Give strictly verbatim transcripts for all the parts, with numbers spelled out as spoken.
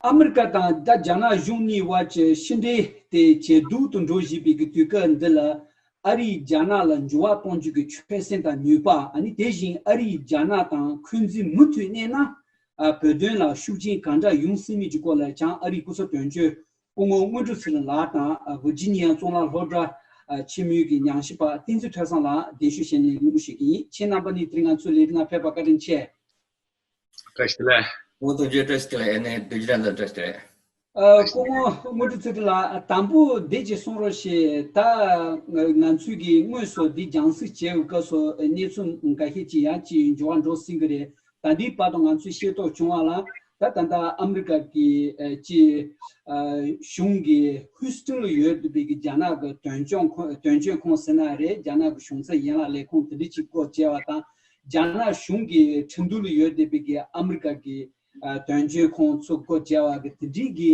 ཨ་མི་རི་ཀ་དང་ད་རྒྱ་ནག་གཞུང་གཉིས་བར་གྱི་ཕྱི་འབྲེལ་དེ་ཇེ་སྡུག་ཏུ་འགྲོ་བཞིན་པའི་གི་དུས་སྐབས་འདི་ལ། ཨ་རིས་རྒྱ་ནག་ལ་འགྱུར་བ་གཏོང་རྒྱུ་གི་ཆོད་སེམས་དང་ནུས་པ། ཨ་ནི་དེ་བཞིན་ཨ་རིས་རྒྱ་ནག་དང་འཁོན་འཛིན་མུ་མཐུད་གནས་ན། ཨ། བོད་དོན་ལ་ཤུགས་རྐྱེན་ག་འདྲ་ཡོང་སྲིད་མིན་གྱི་སྐོར་ལ་ཀྱང་ཨ་རིའི་སྐུ་ཚབ་དོན་གཅོད་སྐུ་ངོ་དངོས་གྲུབ་ཚེ་རིང་ལགས་དང་། ཨ། ཝི་ཇི་ནི་ཡ་གཙུག་ལག་སློབ་གྲྭ་ཨ་ཆེན་མོའི་གི་ཉམས་ཞིབ་པ་བསྟན་འཛིན་ཐོས་བསམ་ལགས་གདན་ཞུ་བྱས་ནས་གླེང་མོལ་ཞུ་གི་ཡིན། ཁྱེད་རྣམ་པ་གཉིས་དེ་རིང་ང་ཚོའི་ལས་རིམ་ནང་ཕེབས་པར་བཀའ་དྲིན་ཆེ། བཀྲ་ཤིས་བདེ་ལེགས། ངོ་དོན་བརྗོད་བཀྲ་ཤིས་བདེ་ལེགས། ཨེ་ནས་དུས་རྒྱུན་ལ་བཀྲ་ཤིས་བདེ་ལེགས། ཨ། སྐུ་ངོ་དངོས་གྲུབ་ཚེ་རིང་ལགས། དང་པོ་འདི་ཅིག་གསུང་རོགས་ཞེས། ད་ང་ཚོས་ཀྱི་དངོས་སུ་འདི་རྒྱང་སྲིང་བྱས་པའི་སྐབས་སུ་གནས་ཚུལ་འགའ་ཤས་ཅིག་ཡང་ཅིག་འགྱུར་བ་འགྲོ་སྲིད་ཀྱི་རེད། ད་ལྟའི་བར་དུ་ང་ཚོས་ཤེས་རྟོགས་བྱུང་བ་ལ། ད་ད་ལྟ་ཨ་མི་རི་ཀ་གི་ཨ་ཅིག་ཨ་གཞུང་གི་ཧུའུ་སི་ཊོན་ལ་ཡོད་བསྡད་པའི་གི་རྒྱ་ནག་གི་དོན་གཅོད་ཁང་། དོན་གཅོད་ཁང་ཟེར་ན་རེད། རྒྱ་ནག་གི་གཞུང་ཚབ་ཡན་ལག་ལས་ཁུངས་དེ་འདྲ་ཅིག་སྒོ་འབྱེད་པ་དང་། རྒྱ་ནག་གཞུང་གི་ཁྲིན་ཏུའུ་ལ་ཡོད་བསྡད་པའི་གི་ཨ་མི་རི་ཀ་གི་ཨ་དོན་གཅོད་ཁང་ཚོ་སྒོ་འབྱེད་པ་གི་དེ་འདྲའི་གི་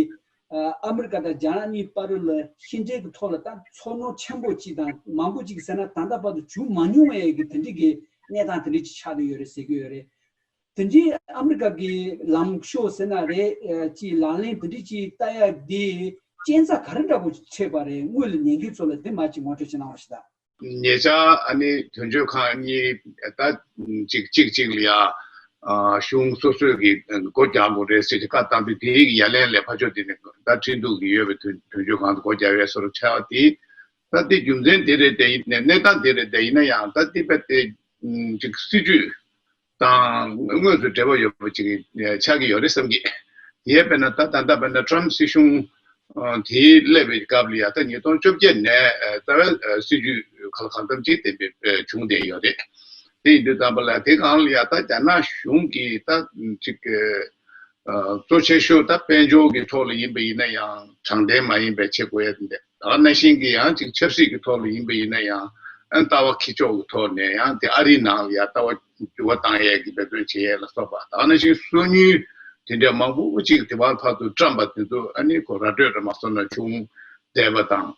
ཨ་ཨ་མི་རི་ཀ་དང་རྒྱ་ནག་གཉིས་བར་ལ་ཕྱི་འབྲེལ་གྱི་ཐོག་ལ་ད་ཚོར་སྣང་ཆེན་པོ་ཅིག་དང་མང་པོ་ཅིག་ཟེར་ན། ད་ལྟ་བར་དུ་བྱུང་མ་མྱོང་བའི་གི་དེ་འདྲའི་གི་གནས་སྟངས་དེ་འདྲ་ཅིག་ཆགས་བསྡད་ཡོད་རེད་ཟེར་གྱི་ཡོད་རེད། དེ་འདྲའི་ཨ་མི་རི་ཀ་གི་ལངས་ཕྱོགས་ཟེར་ན་རེད། ཨ་ཅིག་ལག་ལེན་དེ་འདྲ་ཅིག་བསྟར་ཡ་དེ་རྐྱེན་རྩ་ག་རེ་འདྲ་པོ་ཅིག་འཕྲད་པ་རེད། དངོས་ལ་ཉན་མཁན་ཚོ་ལ་དེ་མ་ཅིག་ངོ་སྤྲོད་ཅིག་གནང་བ་ཞིག་དང་། ཉེ་ཆར་ཨ་ནི་དོན་གཅོད་ཁང་གཉིས་ད་གཅིག་གཅིག་གཅིག་ལ་ཡ་ཨ་གཞུང་སོ་སོས་ཀྱི་སྒོ་རྒྱག་དགོས་རེད་ཟེར་ཏེ་བཀའ་བཏང་དུས། དེའི་ཡ་ལན་ལས་ཕར་ཕྱོགས་དེ་ནས་ད་ཁྲིན་ཏུའུ་གི་ཡོད་པའི་དོན་དོན་གཅོད་ཁང་དུ་སྒོ་རྒྱག་ཡས་བཟོ་འདྲ་ཆགས་པ་དེ། ད་དེ་རྒྱུ་མཚན་དེ་རེད་དེ། ཡིན་ནའི་གནས་སྟངས་དེ་རེད་དེ། ཡིན་ན་ཡང་ད་དེ་རྦད་དེ་ཅིག་སྲིད་ཇུས་དང་དངོས་སུ་འབྲེལ་བ་ཡོད་པ་ཅིག་ཆགས་ཀྱི་ཡོད་རེད་བསམ་གྱི། དེ་ཡས་དཔེར་ན་ད་ད་ལྟ་དཔེར་ན་ཊམ་སྲིད་གཞུང་ཨ་དེའི་སླེབས་པའི་སྐབས་ལ་ཡ། ད་ཉིས་སྟོང་བཅོ་བརྒྱད་ནས་ཨ་རྩ་བའི་ཨ་སྲིད་ཇུས་གང་ལ་གང་འཚམ་ཅིག་དེ་འབད་བྱུང་བསྡད་ཡོད་རེད། དེ་ཡིན་དུས་ཙམ་པ་ལ་དེ་སྒང་ལ་ཡ་ད་རྒྱ་ནག་གཞུང་གིས་ད་ཅིག་ཨ་གཙོ་ཆེ་ཤོས་ད་དཔལ་འབྱོར་གྱི་ཐོག་ལ་ཡིན་པ་ཡིན་ན་ཡང་དྲང་བདེན་མ་ཡིན་པའི་བྱེད་དགོས་ཡ་དེ་འདྲ། ད་ག་ནང་བཞིན་གྱི་ཡང་ཅིག་ཆབ་སྲིད་ཀྱི་ཐོག་ལ་ཡིན་པ་ཡིན་ན་ཡང་ཨ་ལྟ་བ་འཁྱེར་ཕྱོགས་ཀྱི་ཐོག་ནས་ཡང་དེ་ཨ་རིའི་ནང་ལ་ཡ་ལྟ་བ་འགྱུར་བ་བཏང་ཡས་ཀྱི་འབད་བརྩོན་བྱེད་ཡས་ལ་སོགས་པ། ད་ག་ནང་བཞིན་སོ་ཉུལ་དེ་འདྲ་མང་པོ་ཅིག་དེ་བར་བར་དུ་བཀྲམ་པ་དེ་ཚོ་ཨ་ནི་ཁོ་ར་སྤྲོད་ར་མ་སོང་ན་བྱུང་བསྡད་པ་དང་།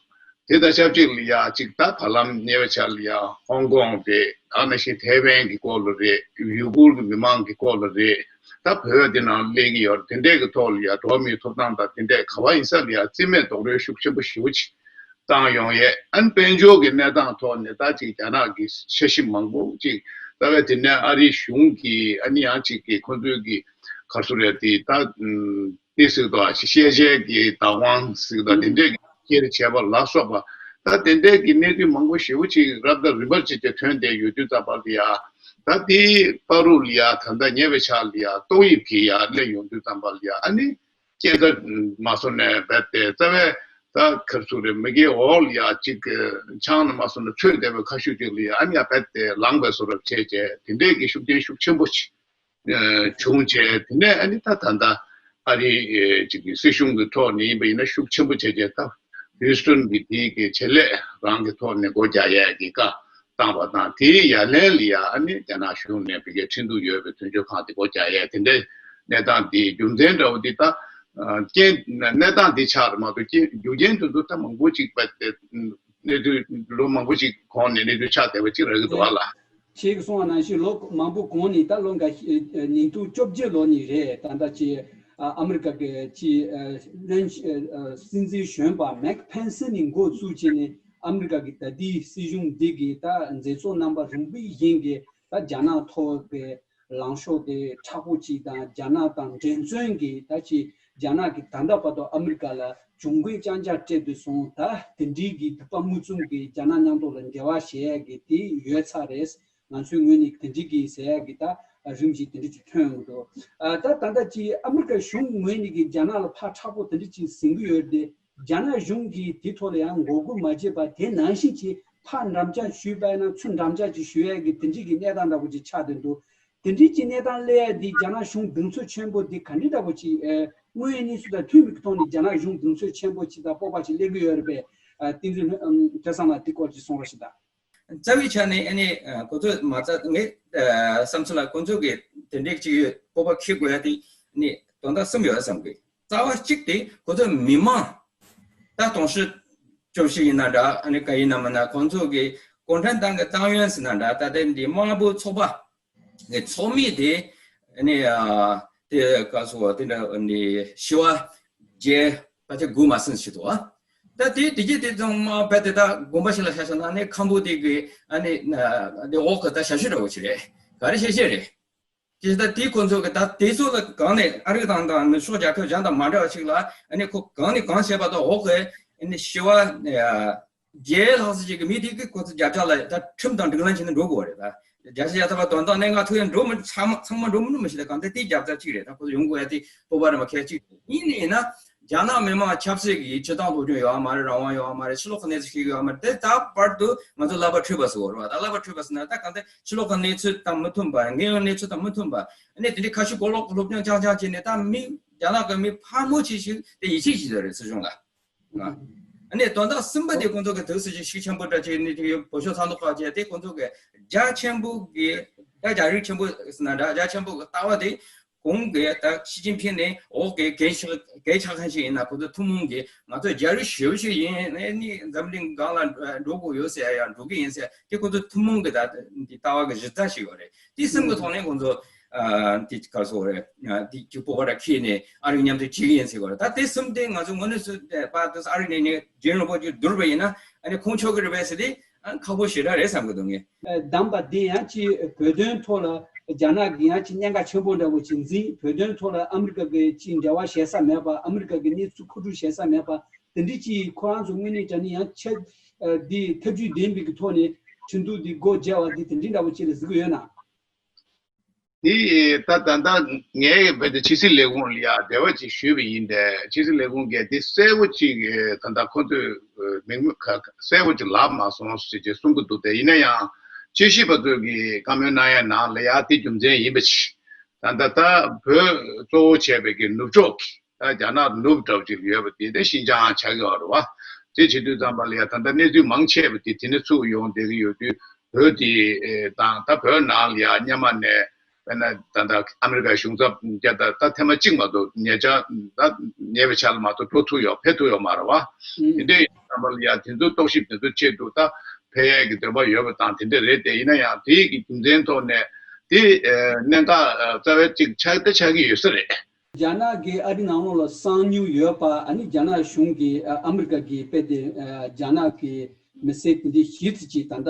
དེ་དང་ཆབས་ཅིག་ལ་ཡ་ཅིག་ད་བར་ལམ་ཉེ་བའི་ཆར་ལ་ཡ་ཧོང་ཀོང་རེད། ད་ག་ནང་བཞིན་ཐའེ་ཝན་གྱི་སྐོར་ལ་རེད། ཡུ་གུར་གྱི་མི་མང་གི་སྐོར་ལ་རེད། ད་བོད་དེ་ནང་སླེབས་ཀྱི་ཡོད་རེད། དེ་འདྲས་ཀྱི་ཐོག་ལ་ཡ་འགྲོ་བ་མིའི་ཐོབ་ཐང་དང་དེ་འདྲས་ག་བ་ཡིན་ས་ལ་ཡ་རྩིས་མེད་རྡོག་རོལ་ཤུགས་ཆེན་པོ་ཞེ་པོ་ཅིག་བཏང་ཡོང་ཡས། ཨ་ནི་དཔལ་འབྱོར་གྱི་གནས་སྟངས་ཐོག་ནས་ད་ཅིག་རྒྱ་ནག་གི་འཆར་གཞི་མང་པོ་ཅིག་ད་བས་དེ་ནས་ཨ་རིའི་གཞུང་གིས་ཨ་ནི་ཡང་ཅིག་གི་ཁོ་ཚོའི་གི་ག་རེ་ཟེར་རེད། དེ་ད་ཨམ་དེ་ཟེར་དོ། ཤེས་བྱའི་གི་བདག་དབང་ཟེར་དོ། དེ་འདྲས་ཀྱི་བསྐྱེད་བྱས་པ་ལ་སོགས་པ། ད་དེ་འདྲས་ཀྱི་གནས་ཚུལ་མང་པོ་ཞེ་པོ་ཅིག་རབ་དང་རིམ་པར་བྱས་ཏེ་ཐོན་བསྡད་ཡོད་དུས་ཙམ་པ་ལ་ཡ། ད་དེའི་བར་དུ་ལ་ཡ་ད་ལྟ་ཉེ་བའི་ཆར་ལ་ཡ་ཏོག་དབྱིབས་དེ་ཡར་སླེབས་ཡོང་དུས་ཙམ་པ་ལ་ཡ། ཨ་ནི་རྐྱེན་རྩ་མ་སོང་ནས་རྦད་དེ་རྩ་བའི་ད་ག་རེ་ཟེར་རེད། མ་གིའི་འོག་ལ་ཡ་ཅིག་ཆང་ནས་མ་སོང་ན་ཚོས་བསྡད་པའི་ཁ་ཤུགས་ཅིག་ལ་ཡ་ཨ་ནི་ཡ་རྦད་དེ་ལངས་པའི་བཟོ་འདྲ་བྱས་བྱས། དེ་འདྲས་ཀྱི་ཤུགས་རྐྱེན་ཤུགས་ཆེན་པོ་ཅིག་ཨ་བྱུང་བྱས། དེ་ནས་ཨ་ནི་ད་ད་ལྟ་ཨ་རིའི་ཨེ་ཅིག་གི་སྲིད་གཞུང་གི་ཐོག་ནས་ཡིན་པ་ཡིན་ན་ཤུགས་ཆེན་པོ་བྱས་བྱས། ད་ཧུའུ་སི་ཊོན་གྱི་དེའི་གི་ཆེད་ལས་རང་གི་ཐོག་ནས་སྒོ་རྒྱག་ཡས་ཀྱི་བཀའ་བཏང་བ་དང་། དེའི་ཡ་ལན་ལ་ཡ་ཨ་ནི་རྒྱ་ནག་གཞུང་ནས་བི་གའི་ཁྲིན་ཏུའུ་ཡོད་པའི་དོན་གཅོད་ཁང་དེ་སྒོ་རྒྱག་ཡས་དེ་འདྲའི་གནས་སྟངས་དེའི་རྒྱུ་མཚན་འདྲ་བོ་དེ་ད་ཨ་རྐྱེན་གནས་སྟངས་དེ་ཆགས་རེད་མ་གཏོགས། རྐྱེན་རྒྱུ་རྐྱེན་དེ་ཚོ་ད་མང་པོ་ཅིག་རྦད་དེ་གནས་ཚུལ་ལོ་མང་པོ་ཅིག་གོང་ནས་གནས་ཚུལ་ཆགས་བསྡད་པ་ཅིག་རག་གི་འདུག་བ་ལ། ཁྱེད་ཀྱིས་གསུངས་པ་ནང་བཞིན་ལོ་མང་པོ་གོང་ནས། ད་ལོ་འགའ་ཤས་ཉིས་སྟོང་བཅོ་བརྒྱད་ལོ་ནས་རེད། ད་ལྟ་ཅིག་ཨ་ཨ་མི་རི་ཀ་གི་ཅིག་ཨ་བློན་ཨ་སྲིད་འཛིན་གཞོན་པ་མེག་ཕེན་སི་ནས་འགོ་བཙུགས་བྱས་ནས་ཨ་མི་རི་ཀ་གི་ད་ལྟའི་སྲིད་གཞུང་འདི་གི་ད་མཛད་གཙོ་རྣམ་པ་རིམ་པ་བཞིན་གྱིས་ད་རྒྱ་ནག་ཐོག་གི་ལངས་ཕྱོགས་དེ་མཁྲེགས་པོ་ཅིག་དང་། རྒྱ་ནག་དང་འགྲན་བརྩོན་གྱི་ད་ཅིག་རྒྱ་ནག་གིས་ད་ལྟ་བར་དུ་ཨ་མི་རི་ཀ་ལ་གྱོང་གུན་རྐྱང་རྐྱང་སྤྲད་དུ་སོང་། ད་དེ་འདྲའི་གི་སྡིག་པ་མུ་མཚུངས་ཀྱི་རྒྱ་ནག་མཉམ་དུ་ལ་འབྲེལ་བ་བྱེད་ཡ་གི་དེ་ཡོད་ཚར་རེད། ང་ཚོའི་ངོས་ནས་དེ་འདྲའི་གི་ཟེར་ཡ་གི་ད་རིམ་གྱིས་དེ་འདྲ་ཅིག་ཐོན་ཡོང་གི་འདུག་ཨ་ད་ད་ལྟ་ཅིག་ཨ་མི་རི་ཀ་གཞུང་ངོས་ནས་གི་རྒྱ་ནག་ལ་ཕར་མཁྲེགས་པོ་དེ་འདྲ་ཅིག་ཟིན་གི་ཡོད་དེ། རྒྱ་ནག་གཞུང་གིས་དེ་ཐོག་ལ་ཡང་ངོ་རྒོལ་མ་བྱས་པར། དེ་ནང་བཞིན་གྱི་ཕར་འགྲམ་ལྕག་གཞུས་པ་ཡིན་ན་ཚུར་འགྲམ་ལྕག་ཅིག་གཞུ་ཡ་གི་དེ་འདྲའི་གི་གནས་སྟངས་འདྲ་པོ་ཅིག་ཆགས་བསྡད་འདུག་དེ་འདྲའི་གི་གནས་སྟངས་སླེབས་ཡ་འདི་རྒྱ་ནག་གཞུང་གདེང་ཚོད་ཆེན་པོ་འདི་ག་འདྲ་འདྲ་པོ་ཅིག་ཨེ་དངོས་ཡོད་གནས་ཚུལ་དང་མཐུན་པའི་ཐོག་ནས་རྒྱ་ནག་གཞུང་གདེང་ཚོད་ཆེན་པོ་ཅིག་དང་སྤོབས་པ་ཅིག་སླེབས་ཀྱི་ཡོད་རེད་པས། ཨ་བསྟན་འཛིན་ཨམ་ཐོས་བསམ་ལགས་འདི་སྐོར་ཅིག་གསུང་རོགས་ཞུ་དང་། རྩ་བའི་ཆ་ནས་ཨ་ནི་ཨ་ཁོ་ཚོས་མ་རྩ་ངའི་ཨ་བསམ་ཚུལ་ལ་ཁོ་ཚོ་གི་དེ་འདྲའི་ཅིག་ཡོད་སྤོབས་པ་འཁྱེར་དགོས་ཡ་དེ་ནི་དོན་དག་གསུམ་ཡོད་བསམ་གི། རྩ་བ་གཅིག་དེ་ཁོ་ཚོ་མི་མང་ད་དུང་ཕྱུར་བཅུ་བཞི་ཡིན་ན་འདྲ། ཨ་ནི་ག་ཡིན་ན་མིན་ན་ཁོ་ཚོ་གི་གུང་ཁྲན་ཏང་གི་ཏང་ཡོན་ཟེར་ན་འདྲ། ད་ལྟའི་འདི་དམར་པོའི་ཚོགས་པ་གི་ཚོགས་མི་དེ་ཨ་ནི་ཨ་ དེ་ག་སོ་དེ་འདྲ་ནི་ཞི་བ་བརྒྱད་ད་ཆ་དགུ་མ་ཟིན་ཞིག་འདུག་ཨ། ད་དེ་དེ་གྱད་དེ་ཚང་མ་བས་དེ་ད་དགོན་པ་ཞིག་ལ་ཤ་ཤ་ན་ནི་ཁམ་བུ་དེ་གི་ཨ་ནི་དེ་འོག་གི་ད་ཞབས་ཞུ་འདྲ་བོ་ཞིག་རེད། ག་རེ་བཤད་བཤད་རེད། དེ་ད་དེའི་ཁོ་ཚོ་གི་ད་དེ་ཚོ་ལ་གང་ནས་ཨ་རི་དང་དང་ནི་ཕྱོགས་རྒྱལ་ཁབ་གཞན་དང་མ་འདྲ་བ་ཞིག་ལ་ཨ་ནི་ཁོ་གང་ནས་གང་བྱས་པ་དང་འོག་གི་ཨ་ནི་ཞི་བ་བརྒྱད་ལྷག་ཙམ་ཅིག་གི་མི་དེ་གི་ཁོ་ཚོ་རྒྱབ་ལྗོངས་ལ་ད་ཁྲིམས་དང་སྒྲིག་ལམ་བྱས་ནས་འགྲོ་དགོས་རེད། ད་རྒྱལ་སྤྱི་ཡ་ཐབས་དོན་དག་གནད་འགག་ཐུག་ཡང་འགྲོ་མི་ཚང་མ་ཚང་མ་འགྲོ་མི་འགྲོ་མི་ཤེས། ད་གང་ལྟར་དེ་རྒྱབ་ལྗོངས་གཅིག་རེད། ད་ཁོ་ཚོ་ཡོང་དགོས་ཡ་དེ་སྤོབས་པ་རེད་མ་ཁེལ་གཅིག་རེད། ཡིན་ནའི་ཡིན་ན་རྒྱ་ནག་མི་དམངས་ཆབ་སྲིད་ཀྱི་སྤྱི་བཏང་སློབ་སྦྱོང་ཡོད་མ་རེད། རང་དབང་ཡོད་མ་རེད། ཕྱི་ལོགས་ཀྱི་གནས་ཚུལ་ཤེས་ཀྱི་ཡོད་མ་རེད། དེ་ད་བར་དུ་ང་ཚོ་ཀླད་པ་འཁྲུད་པ་ཟེར་བ་རེད་བ། ད་ཀླད་པ་འཁྲུད་པ་ཟེར་ན་ད་གང་ལྟར་ཕྱི་ལོགས་ཀྱི་གནས་ཚུལ་དང་མི་མཐུན་པ། དངོས་ཡོད་གནས་ཚུལ་དང་མི་མཐུན་པ། ཨ་ནི་དེ་འདྲའི་ཁ་ཤས་གོ་ལོག་སློབ་སྦྱོང་རྐྱང་རྐྱང་བྱས་ནས་ད་མི་རྒྱ་ནག་གི་མི་ཕལ་མོ་ཆེ་ཞིག་དེ་ཡིད་ཆེས་བྱེད་ཀྱི་རེད་སྲིད་གཞུང་ལ། ཨ་ནི་དོན་དག་གསུམ་པ་དེ་ཁོང་ཚོ་གི་དུས་སུ་ཅིག་ཤུགས་ཆེན་པོ་འདྲ་བྱས་ནས་ཅིག་བོད་ཤོག་ཚོགས་འདུ་ཁག་བྱས་ཏེ་ཁོང་ཚོ་གི་རྒྱ་ཆེན་པོ་གི་ད་རྒྱ་རིགས་ཆེན་པོ་ཟེར་ན་འདྲ། རྒྱ་ཆེན་པོ་གི་ལྟ་བ་དེ་གོང་གི་ད་ཞི་ཅིན་ཕིང་ནས་འོག་གི་གལ་ཆགས་གལ་ཆགས་མཁན་ཞིག་ཡིན་ན་ཁོ་ཚོ་ཐུན་མོང་གི་ང་ཚོ་རྒྱ་རིགས་ཞེ་པོ་ཞིག་ཡིན། ཨ་ནི་འཛམ་གླིང་སྒང་ལ་འགྲོ་དགོས་ཡོད་ཟེར་ཡ་ཡང་འགྲོ་གི་ཡིན་ཟེར་དེ་ཁོ་ཚོ་ཐུན་མོང་གི་ད་འདི་ལྟ་བ་གི་གཞི་རྩ་ཞིག་ཡོད་རེད། དེ་གསུམ་གི་ཐོག་ནས་ཁོང་ཚོ་ཨ་དེ་ག་རེ་ཟེར་དགོས་རེད། ཨ་དེ་གི་སྤོབས་པ་ར་ཁྱེར་ནས་ཨ་རིའི་མཉམ་དུ་བྱེད་ཀྱི་ཡིན་ཟེར་དགོས་རེད། ད་དེ་གསུམ་དེ་ང་ཚོ་དངོས་གནས་སུ་པ་དེ་ཨ་རི་ནས་ནས་རྒྱུན་རིང་པོ་ཅིག་བསྡུར་བ་ཡིན་ན་ཨ་ནི་ཁུངས་འཁྱོལ་གི་རེད་པས་ཟེར་དེ་ཨ་ཁག་པོ་ཞེ་དྲག་རེད་བསམ་གི་འདུག་ངས། ཨ་གདམས་པ་འདི་ཡང་ཅིག་བོད་དོན་ཐོག་ལ་རྒྱ་ནག་གིས་ཡང་ཅིག་གནད་འགག་ཆེན་པོ་འདྲ་བོ་ཅིག་འཛིན། བོད་དོན་ཐོག་ལ་ཨ་མི་རི་ཀ་གིས་ཅིག་འབྲེལ་བ་བྱེད་ས་མེད་པ། ཨ་མི་རི་ཀ་གིས་གནས་ཚུལ་མཁོ་སྒྲུབ་བྱེད་ས་མེད་པ། དེ་འདྲའི་ཅིག་ཁོ་རང་ཚོ་དངོས་གནས་དྲང་གནས་ཡང་ཆེ་ཨ་འདི་ཐབས་ཇུས་ལྡན་པའི་གི་ཐོག་ནས་ཁྲིན་ཏུའུ་འདི་སྒོ་བརྒྱབ་པ་འདི་དེ་འདྲའི་འདྲ་བོ་ཅིག་ལ་གཟིགས་ཡོད་ན། དེ་ད་ད་ལྟ་ངས་བོད་དེ་ཕྱི་སྲིད་ལས་ཁུངས་ལ་ཡ་འབྲེལ་བ་ཅིག་ཞུས་པ་ཡིན་ཏེ། ཕྱི་སྲིད་ལས་ཁུངས་ཀྱིས་དེ་གསལ་པོ་ཅིག་ད་ལྟ་ཁོ་ཚོས་མིང་གསལ་པོ་ཅིག་ལབ་མ་སོང་ཞེས་ཅིག་གསུང་གི་འདུག་དེ་ཡིན་ན་ཡང་དཔྱད་ཞིབ་པ་ཚོས་ཀྱི་བཀའ་མོལ་གནང་ཡ་ནང་ལ་ཡ་དེ་རྒྱུ་མཚན་ཡིན་པ་ཅིག་ད་ལྟ་ད་བོད་གཙོ་བོ་བྱས་པའི་གི་ནུབ་ཕྱོགས་ཀྱི་ད་རྒྱ་ནག་ནུབ་འདྲ་བོ་ཅིག་ཡོད་པ་དེ་དེ་ཤིན་ཅང་ཆགས་ཀྱི་ཡོད་རེད་བ། དེ་བྱེད་དུས་ཙམ་པ་ལ་ཡ་ད་ལྟ་གནས་ཚུལ་མང་ཆེ་བ་དེ་དེ་ནས་ཚུར་ཡོང་བསྡད་ཀྱི་ཡོད་དུས་བོད་དེ་དང་ད་བོད་ནང་ལ་ཡ་སྔོན་མ་ནས་དཔེར་ན་ད་ལྟ་ཨ་མི་རི་ཀའི་གཞུང་ཚབ་རྒྱ་ད་ད་ཐེངས་མ་གཅིག་མ་གཏོགས་ཉེ་ཆར་ད་ཉེ་བའི་ཆར་ལ་མ་གཏོགས་འགྲོ་ཐུབ་ཡོད་ཕེབས་ཐུབ་ཡོད་མ་རེད་བ། དེ་འདྲ་ཡིན་ཙམ་པ་ལ་ཡ་དེ་ཚོ་རྟོག་ཞིབ་དེ་ཚོ་ཆེད་དུ་ད་ཕེབས་ཡས་ཀྱི་འདོད་པ་ཡོད་པ་དང་དེ་འདྲ་རེད་དེ། ཡིན་ན་ཡང་དེའི་གི་རྒྱུ་མཚན་ཐོག་ནས་དེ་གནད་འགག་རྩ་བའི་གཅིག་ཆགས་ད་ཆགས་ཀྱི་ཡོད་ས་རེད། རྒྱ་ནག་གིས་ཨ་རི་ནང་ལོགས་ལ་གསང་མྱུལ་ཡོད་པ། ཨ་ནི་རྒྱ་ནག་གཞུང་གིས་ཨ་ཨ་མི་རི་ཀ་གི་དཔེ་དེ་ཨ་རྒྱ་ནག་གི་མི་སེར་དེ་འདྲའི་གཞི་རྩ་ཅིག་ད་ལྟ་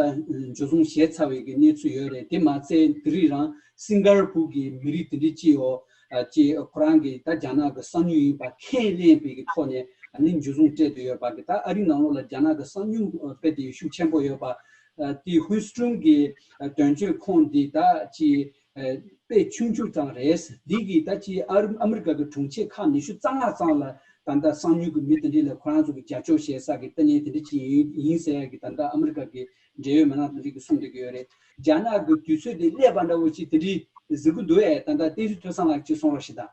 འཇུ་བཟུང་བྱས་ཚར་བའི་གི་གནས་ཚུལ་ཡོད་རེད། དེ་མ་ཚད་དེ་རིང་རང་སིང་གར་པུར་གི་མི་རིགས་དེ་འདྲའི་ཅིག་ཡོད་ཨ་ཅིག་ཁོ་རང་གིས་ད་རྒྱ་ནག་གི་གསང་མྱུལ་ཡིན་པ་ཁས་ལེན་པའི་གི་ཐོག་ནས་ཨ་ནི་འཇུ་བཟུང་སྤྲད་དུ་ཡོད་པ་གི་ད་ཨ་རི་ནང་ལོགས་ལ་རྒྱ་ནག་གི་གསང་མྱུལ་དཔེ་དེ་ཤུགས་ཆེན་པོ་ཡོད་པ། ཨ་དེ་ཧུས་ཀྲུང་གི་ཨ་དོན་གཅོད་ཁང་འདི་ད་ཅིག་ཨ་དཔེ་ཆུང་ཆུང་ཙམ་རེད། འདི་གིས་ད་ཅི་ཨ་རི་ཨ་མི་རི་ཀ་གི་དྲུང་ཆེ་ཁག་ཉི་ཤུ་རྩ་ལྔ་ཙམ་ལ་ད་ལྟ་གསང་མྱུལ་གྱི་མི་དེ་འདྲ་ལ་ཁོ་རང་ཚོ་གི་རྒྱབ་སྐྱོར་བྱེད་ས་གི་ལྟ་ཉན་དེ་འདྲ་ཅིག་ཡིན་ཡིན་ཟེར་ཡ་གི་ད་ལྟ་ཨ་མི་རི་ཀ་གི་འབྲེལ་ཡོད་མི་སྣ་དེ་འདྲ་གིས་གསུངས་བསྡད་ཀྱི་ཡོད་རེད། རྒྱ་ནག་གི་དུས་ཚོད་དེ་སླེབས་པ་འདྲ་བོ་ཅིག་དེ་འདྲ་གཟིགས་ཀྱི་འདུག་ཨེ། ད་ལྟ་བསྟན་འཛིན་ཐོས་བསམ་ལགས་ཅིག་གསུང་རོགས་ཞུ་དང་།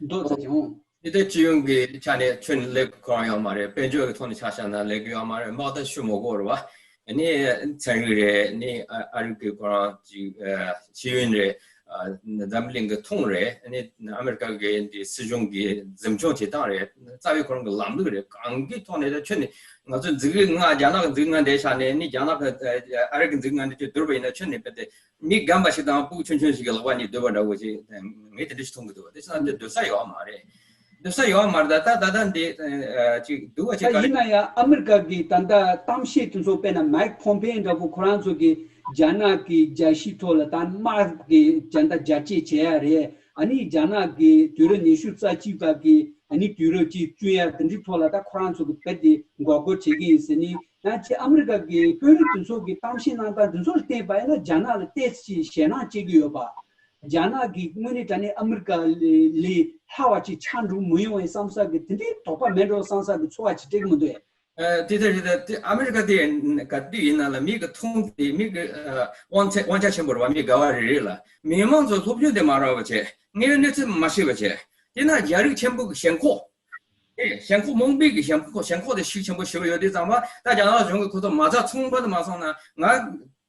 མདོ་ཙམ་ཅིག་འོང་། དེ་ལྟར་སྤྱི་ཡོངས་ཀྱི་ཆ་ནས་ཁྱོན་ནས་ལེགས་ཁོ་རང་ཡོད་མ་རེད། དཔལ་འབྱོར་གྱི་ཐོག་ནས་ཆ་བཞག་ན་ལེགས་ཡོད་མ་རེད། དམག་དོན་ཞུ་མི་དགོས་རེད་བ། ཨ་ནི་ཚན་རིག་རེད། ཨ་ནི་ཨ་ཨ་རི་གི་ཁོ་རང་ཅིག་ཨ་ཤེས་ཡོན་རེད། ཨ་འཛམ་གླིང་གི་མཐོང་རེད། ཨ་ནི་ཨ་མི་རི་ཀ་གི་འདི་སྲིད་གཞུང་གི་འཛིན་སྐྱོང་བྱེད་སྟངས་རེད། རྩ་བའི་ཁོ་རང་གི་ལམ་ལུགས་རེད། གང་གི་ཐོག་ནས་ད་ཁྱོན་ནས་ང་ཚོ་འཛིན་རིམ་ལྔ་རྒྱ་ནག་གི་འཛིན་རིམ་ལྔ་འདྲ་ཆགས་ནས་ཨ་ནི་རྒྱ་ནག་གི་ཨ་རི་གི་འཛིན་རིམ་ལྔ་འདྲ་ཅིག་བསྡུར་བ་ཡིན་ན་ཁྱོན་ནས་དཔེ་དེ། མི་རྒན་པ་ཞིག་དང་ཕྲུ་གུ་ཆུང་ཆུང་ཞིག་གི་ལག་པ་གཉིས་སྡོད་པ་འདྲ་བོ་ཞིག་ངས་དེ་འདྲ་ཞིག་མཐོང་གི་འདུག་དེ་ཚོ་ལ་དེ་སྡོད་ས་ཡོད་མ་རེད། སྡོད་ས་ཡོད་མ་རེད། ད་ད་ད་འདི་ཅིག་སྡུག་པ་ཅིག་ད་ག་རེ། ཡིན་ན་ཡང་ཨ་མི་རི་ཀ་གི་ད་ལྟ་གཏམ་བཤད་དེ་ཚོ་དཔེར་ན་མའིག་ཕོམ་པེ་འདྲ་བོ་ཁོ་རང་ཚོ་གི་རྒྱ་ནག་གི་རྒྱལ་སྤྱིའི་ཐོག་ལ་ད་དམག་གི་ད་ལྟ་རྒྱ་སྐྱེད་བྱེད་ཡ་རེད། ཨ་ནི་རྒྱ་ནག་གི་དུས་རབས་ཉི་ཤུ་རྩ་གཅིག་པ་གི་ཨ་ནི་དུས་རབས་ཅིག་བསྐྲུན་ཡ་དེ་འདྲའི་ཐོག་ལ་ད་ཁོ་རང་ཚོ་གི་དཔེ་དེ་འགོག་རྒོལ་བྱེད་ཀྱི་ཡིན་ཟེར་ནི། ཡང་ཅིག་ཨ་མི་རི་ཀ་གི་དཔོན་རིགས་དེ་ཚོ་གི་གཏམ་བཤད་གནང་སྟངས་དེ་ཚོ་ལ་བལྟས་པ་ཡིན་ན་རྒྱ་ནག་ལ་ཏོག་ཙམ་ཞེད་སྣང་སྐྱེ་གི་ཡོད་པ། རྒྱ་ནག་གི་དངོས་གནས་དྲང་གནས་ཨ་མི་རི་ཀ་ལས་ལས་སླ་བ་ཅིག་ཆགས་འགྲོ་མི་ཡོང་བའི་བསམ་ས་གི་དེ་འདྲའི་དོགས་པ་མེད་འགྲོ་བསམ་ས་གི་ཚོར་བ་ཅིག་སྤྲད་གི་མི་འདུག་ཨེ། ཨ་དེ་ལྟར་རེད། ད་དེ་ཨ་མི་རི་ཀ་དེ་ག་དུས་ཡིན་ན་ལ་མི་གི་མཐོང་དེ་མི་གི་ཨ་དབང་ཆ་དབང་ཆ་ཆེན་པོ་རེད་བ། མི་ག་བ་རེ་རེ་ལ་མི་མང་ཚོ་སློབ་སྦྱོང་དེ་མ་རག་པ་བྱས། དངོས་ཡོད་གནས་ཚུལ་མ་ཤེས་པ་བྱས། དེ་ན་རྒྱ་རིགས་ཆེན་པོ་གི་ཞེན་ཁོག་ཨེ། ཞེན་ཁོག་རྨོངས་པའི་གི་ཞེན་ཁོག་ཞེན་ཁོག་དེ་ཤུགས་ཆེན་པོ་ཞེ་པོ་ཡོད་དུས་ཙམ་པ། ད་རྒྱ་ནག་གཞུང་གིས་ཁོ་ཚོ་མ་རྩ་ཚང་པ་དུ་མ་སོང་ན། ང་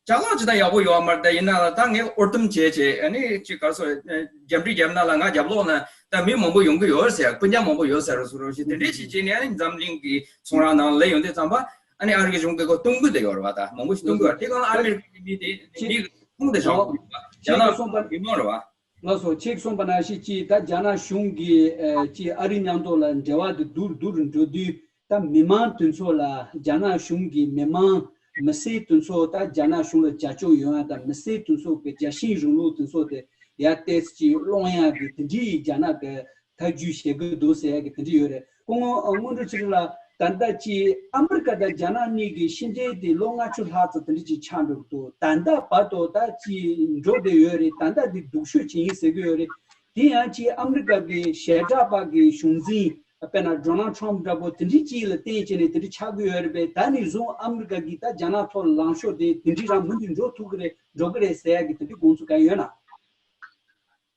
ཅ་ལག་ཅི་ད་ཡག་པོ་ཡོད་མ་རེད། ད་ཡིན་ན་ལ་ད་ངས་ཨོར་ཏུམ་བྱས་བྱས་ཨ་ནི་ཅིག་ག་རེ་ཟེར་རྒྱབ་འདྲི་རྒྱབ་ན་ལ་ང་རྒྱབ་ལོགས་ན་ད་མི་མང་པོ་ཡོང་གི་ཡོད་ཟེར། སྤུན་ཀྱག་མང་པོ་ཡོད་ཟེར་རོ་སུ་རོ་ཞིག་དེ་འདྲས་ཞིག་བྱས་ནས་ཨ་ནི་འཛམ་གླིང་གི་ཚོང་ར་ནང་ལ་ཡོང་དུས་ཙམ་པ། ཨ་ནི་ཨ་རི་གི་གཞུང་གིས་ཁོ་གཏོང་གི་དེ་ཡོད་རེད་བ། ད་མང་པོ་ཞིག་གཏོང་གི་ཡོད་རེད། དེ་གང་ལ་ཨ་མི་རི་ཀའི་མི་དེ་མི་གི་ཁུངས་དེ་བཞག་གི་ཡོད་པ། རྒྱ་ནག་གི་མི་མང་རེད་བ། ལགས་སོ། ཁྱེད་གསུངས་པ་ནང་བཞིན་ཅིག་ད་རྒྱ་ནག་གཞུང་གིས་ཨ་ཅིག་ཨ་རི་མཉམ་དུ་ལ་འབྲེལ་བ་དེ་སྡུག་རུ་སྡུག་རུ་འགྲོ་དུས། ད་མི་མང་དེ་ཚོ་ལ་རྒྱ་ནག་གཞུང་གིས་མི་མང་མི་སེར་དེ་ཚོ་ད་རྒྱ་ནག་གཞུང་ལ་རྒྱབ་སྐྱོར་ཡོང་ཡ་དང་། མི་སེར་དེ་ཚོ་གི་རྒྱལ་ཞེན་རིང་ལུགས་དེ་ཚོ་དེ་ཡར་ཏོག་ཙམ་ཅིག་སློང་ཡ་གི་དེ་འདྲའི་རྒྱ་ནག་གི་ཐབས་ཇུས་བྱེད་ཀྱི་འདུག་ཟེར་ཡ་གི་དེ་འདྲ་ཡོད་རེད། སྐུ་ངོ་ཨ་སྔོན་འགྲོ་ཚེ་རིང་ལགས། ད་ལྟ་ཅིག་ཨ་མི་རི་ཀ་དང་རྒྱ་ནག་གཉིས་ཀྱི་ཕྱི་འབྲེལ་དེ་ལོ་ལྔ་བཅུ་ལྷག་ཙམ་དེ་འདྲ་ཅིག་ཆགས་འགྲོ་གི་འདུག་ད་ལྟ་བར་དུ་ད་ཅིག་འགྲོ་བསྡད་ཡོད་རེད། ད་ལྟ་འདི་སྡུག་ཤོས་ཅིག་ཡིན་ཟེར་གྱི་ཡོད་རེད། དེ་ཡང་ཅིག་ཨ་མི་རི་ཀ་གི་ཞལ་གྲགས་པ་གི་གཞུང་འཛིན་དཔེར་ན་ཌོ་ནལ་ཊམ་འདྲ་པོ་དེ་འདྲ་ཅིག་ལ་བརྟེན་བྱས་ནས་དེ་འདྲ་ཆགས་ཀྱི་ཡོད་རེད་པས། ད་ནས་བཟུང་ཨ་མི་རི་ཀ་གིས་ད་རྒྱ་ནག་ཐོག་ལ་ལངས་ཕྱོགས་དེ་དེ་འདྲ་རང་མུ་མཐུད་འགྲོ་ཐུབ་ཀྱི་རེད། འགྲོ་གི་རེད་ཟེར་ཡ་གི་དེ་འདྲ་དགོངས་ཚུལ་གང་ཡོད་ན།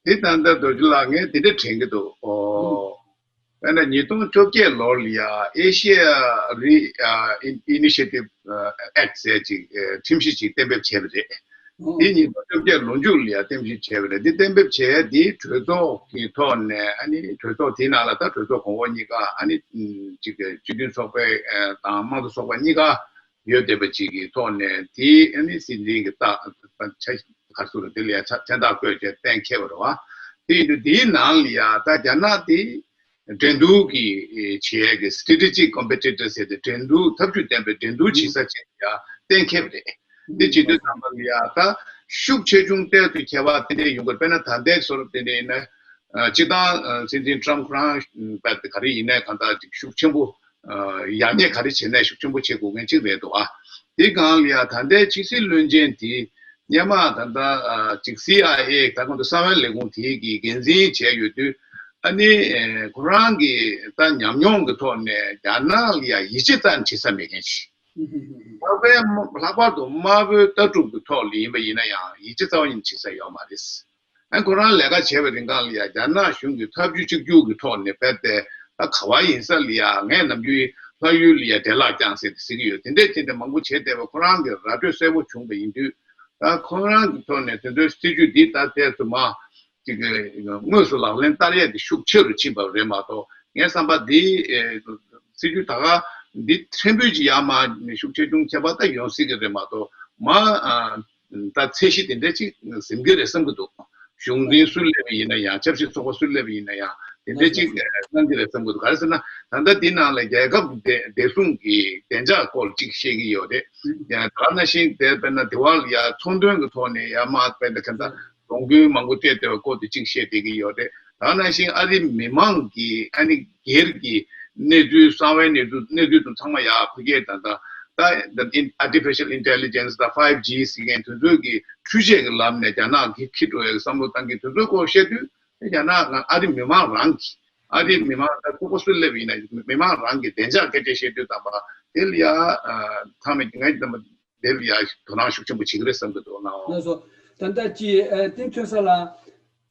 དེ་ལྟར་ད་རྡོ་རྗེ་ལགས་ངས་དེ་འདྲ་དྲན་གྱི་འདུག་ཨོ། དཔེར་ན་ཉིས་སྟོང་བཅོ་བརྒྱད་ལོར་ལ་ཡ་ཨེ་ཤེ་ཡ་རི་ཨ་ཨི་ནི་ཤེ་ཊིབ་ཨ་ཨེཀ་ཊི་ཟེར་ཅིག་ཨ་ཁྲིམས་གཞི་ཅིག་གཏན་འབེབས་བྱས་པ་རེད། འདི་ཉིས་སྟོང་བཅོ་བརྒྱད་ལོ་མཇུག་ལ་ཡ་གཏན་འབེབས་བྱས་པ་རེད། འདི་གཏན་འབེབས་བྱས་འདི་གྲོས་ཚོགས་ཀྱི་ཐོག་ནས། ཨ་ནི་གྲོས་ཚོགས་དེའི་ནང་ལ་ད་གྲོས་ཚོགས་གོང་འོག་གཉིས་ཀ། ཨ་ནི་ཅིག་སྤྱི་མཐུན་ཚོགས་པ་དང་དམངས་གཙོ་ཚོགས་པ་གཉིས་ཀ་ཡོད་བསྡད་པ་ཅིག་གི་ཐོག་ནས། དེ་ཨ་ནི་སྲིད་འཛིན་གྱི་རྟགས་ཆ་ག་ཚོད་རེད། དེ་ལ་ཡ་མཚན་རྟགས་བཀོད་བྱས་གཏན་འཁེལ་བ་རེད་བ། དེ་ཡིན་དུས་དེའི་ནང་ལ་ཡ་ད་རྒྱ་ནག་དེ་འགྲན་བསྡུར་གྱི་བྱེད་ཀྱི་སི་ཊེ་ཊི་ཇིག་ཀོམ་པི་ཊི་ཊར་ཟེར་ཏེ། འགྲན་བསྡུར་ཐབས་ཇུས་ལྡན་པའི་འགྲན་བསྡུར་བྱེད་ས་ཅིག་ལ་ཡ་གཏན་འཁེལ་བ་རེད། དེ་བྱེད་དུས་ཙམ་པ་ལ་ཡ་ད་ཤུགས་ཆེ་ཆུང་ཏོག་ཙམ་ཁྱད་པར་དེ་འདྲ་ཡོང་གི་རེད། དཔེར་ན་ད་ལྟའི་བཟོ་འདྲ་དེ་འདྲ་ཡིན་ན། ཨ་སྤྱིར་བཏང་ཨ་སྲིད་འཛིན་ཊམ་ཁོ་རང་ཨ་ག་རེ་ཡིན་ནའི་གང་ལྟར་ཅིག་ཤུགས་ཆེན་པོ། ཨ་ཡག་ཉེས་ག་རེ་བྱས་ནའི་ཤུགས་ཆེན་པོ་བྱེད་དགོས་མཁན་ཅིག་རེད་འདུག་ཨ་དེ་སྒང་ལ་ཡ་ད་ལྟའི་ཕྱི་སྲིད་བློན་ཆེན་དེ་སྔོན་མ་ད་ལྟ་ཨ་ཅིག་སི་ཨའི་ཨེ། ད་གོང་དུ་གསང་བའི་ལས་ཁུངས་དེ་གི་འགན་འཛིན་བྱས་ཡོད་དུས། ཨ་ནི་ཨ་ཁོ་རང་གི་ད་ཉམས་མྱོང་གི་ཐོག་ནས་རྒྱ་ནག་ལ་ཡ་ཡིད་ཆེས་རྩ་ནས་བྱེད་ས་མེད་མཁན་ཞིག་ལྷག་པར་ལྷག་པར་དུ་དམར་པོའི་ལྟ་གྲུབ་ཀྱི་ཐོག་ལ་ཡིན་པ་ཡིན་ན་ཡང་ཡིད་ཆེས་རྩ་བ་ཉིད་ནས་བྱེད་ས་ཡོད་མ་རེད། ཨ་ཁོ་རང་ལས་ཀ་བྱས་པའི་རིང་གང་ལ་ཡ་རྒྱ་ནག་གཞུང་གི་ཐབས་ཇུས་གཅིག་གྱུར་གྱི་ཐོག་ནས་རྦད་དེ། ད་ག་བ་ཡིན་ས་ལ་ཡ་ངས་ནམ་རྒྱུན་ལྷ་ཡུལ་ལ་ཡ་འདྲེ་ལག་བརྐྱངས་ཟེར་ཏེ་ཟེར་གྱི་ཡོད། དེ་འདྲས་ཅིག་འདྲ་མང་པོ་བྱས་བསྡད་པ་ཁོ་རང་གི་ར་སྤྲོད་གསལ་པོ་བྱུང་བ་ཡིན་དུས། ད་ཁོ་རང་གི་ཐོག་ནས་དེ་ཚོའི་སྲིད་ཇུས་འདི་ད་ལྟའི་དུ་མ་ཅིག་དངོས་སུ་ལག་ལེན་བསྟར་ཡས་དེ་ཤུགས་ཆེ་རུ་ཕྱིན་པ་རེད་མ་གཏོགས། ངའི་བསམ་པ་འདི་ཨེ་སྲིད་ཇུས་ད་ག་འདི་ཕྲན་བུ་ཅིག་ཡར་མར་ཤུགས་ཆེ་ཆུང་ཁྱད་པར་ད་ཡོང་སྲིད་ཀྱི་རེད་མ་གཏོགས། མ་ཨ་ད་ཚད་གཞི་དེ་འདྲ་ཅིག་ཟིན་གྱི་རེད་བསམ་གྱི་འདུག་གཞུང་འཛིན་སུ་སླེབས་པ་ཡིན་ན་ཡང་། ཆབ་སྲིད་ཚོགས་པ་སུ་སླེབས་པ་ཡིན་ན་ཡང་དེ་འདྲ་ཅིག་གནང་གི་རེད་བསམ་གྱི་འདུག་ག་རེ་ཟེར་ན། ད་ལྟ་འདི་ནང་ལ་རྒྱལ་ཁབ་བདེ་བདེ་སྲུང་གི་བདེ་འཇགས་སྐོར་ཅིག་བཤད་ཀྱི་ཡོད་རེད། ཡང་ད་ག་ནང་བཞིན་དེ་དཔེར་ན་དེ་བར་ལ་ཡ་ཚོང་དོན་གྱི་ཐོག་ནས་ཡར་མར་དཔེར་ན་ག་ད་གྲོན་ཁོལ་མང་པོ་སྤྲད་བསྡད་པའི་སྐོར་དེ་ཅིག་བཤད་བསྡད་ཀྱི་ཡོད་རེད། ད་ག་ནང་བཞིན་ཨ་རིའི་མི་མང་གི་ཨ་ནི་སྒེར་གྱི་གནས་ཚུལ། གསང་བའི་གནས་ཚུལ། གནས་ཚུལ་དེ་ཚང་མ་ཡར་ཕ་གིར་ད་ད་ད་ད་ཨིན་artificial intelligence དང་ཕའིབ་ཇི་ཟེར་མཁན་དེ་ཚོའི་གི་འཕྲུལ་ཆས་ཀྱི་ལམ་ནས་རྒྱ་ནག་གིས་འཁྱེར་འགྲོ་ཡའི་བསམ་བློ་བཏང་གི་དེ་ཚོའི་སྐོར་བཤད་དུས། རྒྱ་ནག་ང་ཨ་རི་མི་མང་རང་གི། ཨ་རི་མི་མང་ད་ཁོ་ཁོ་སུ་སླེབས་ཡིན་ན་མི་མང་རང་གི་བདེ་འཇགས་སྐད་ཆ་བཤད་དུས་ཙམ་པ་དེ་ལ་ཡ་ཨ་ཚང་མས་ང་ཡི་ཙམ་པ་དེ་ལ་ཡ་དོ་སྣང་ཤུགས་ཆེན་པོ་བྱེད་ཀྱི་རེད་བསམ་གྱི་འདུག་ལགས་སོ། ད་ལྟ་ཅི་ཨ་ཏིང་ཐོན་ས་ལ་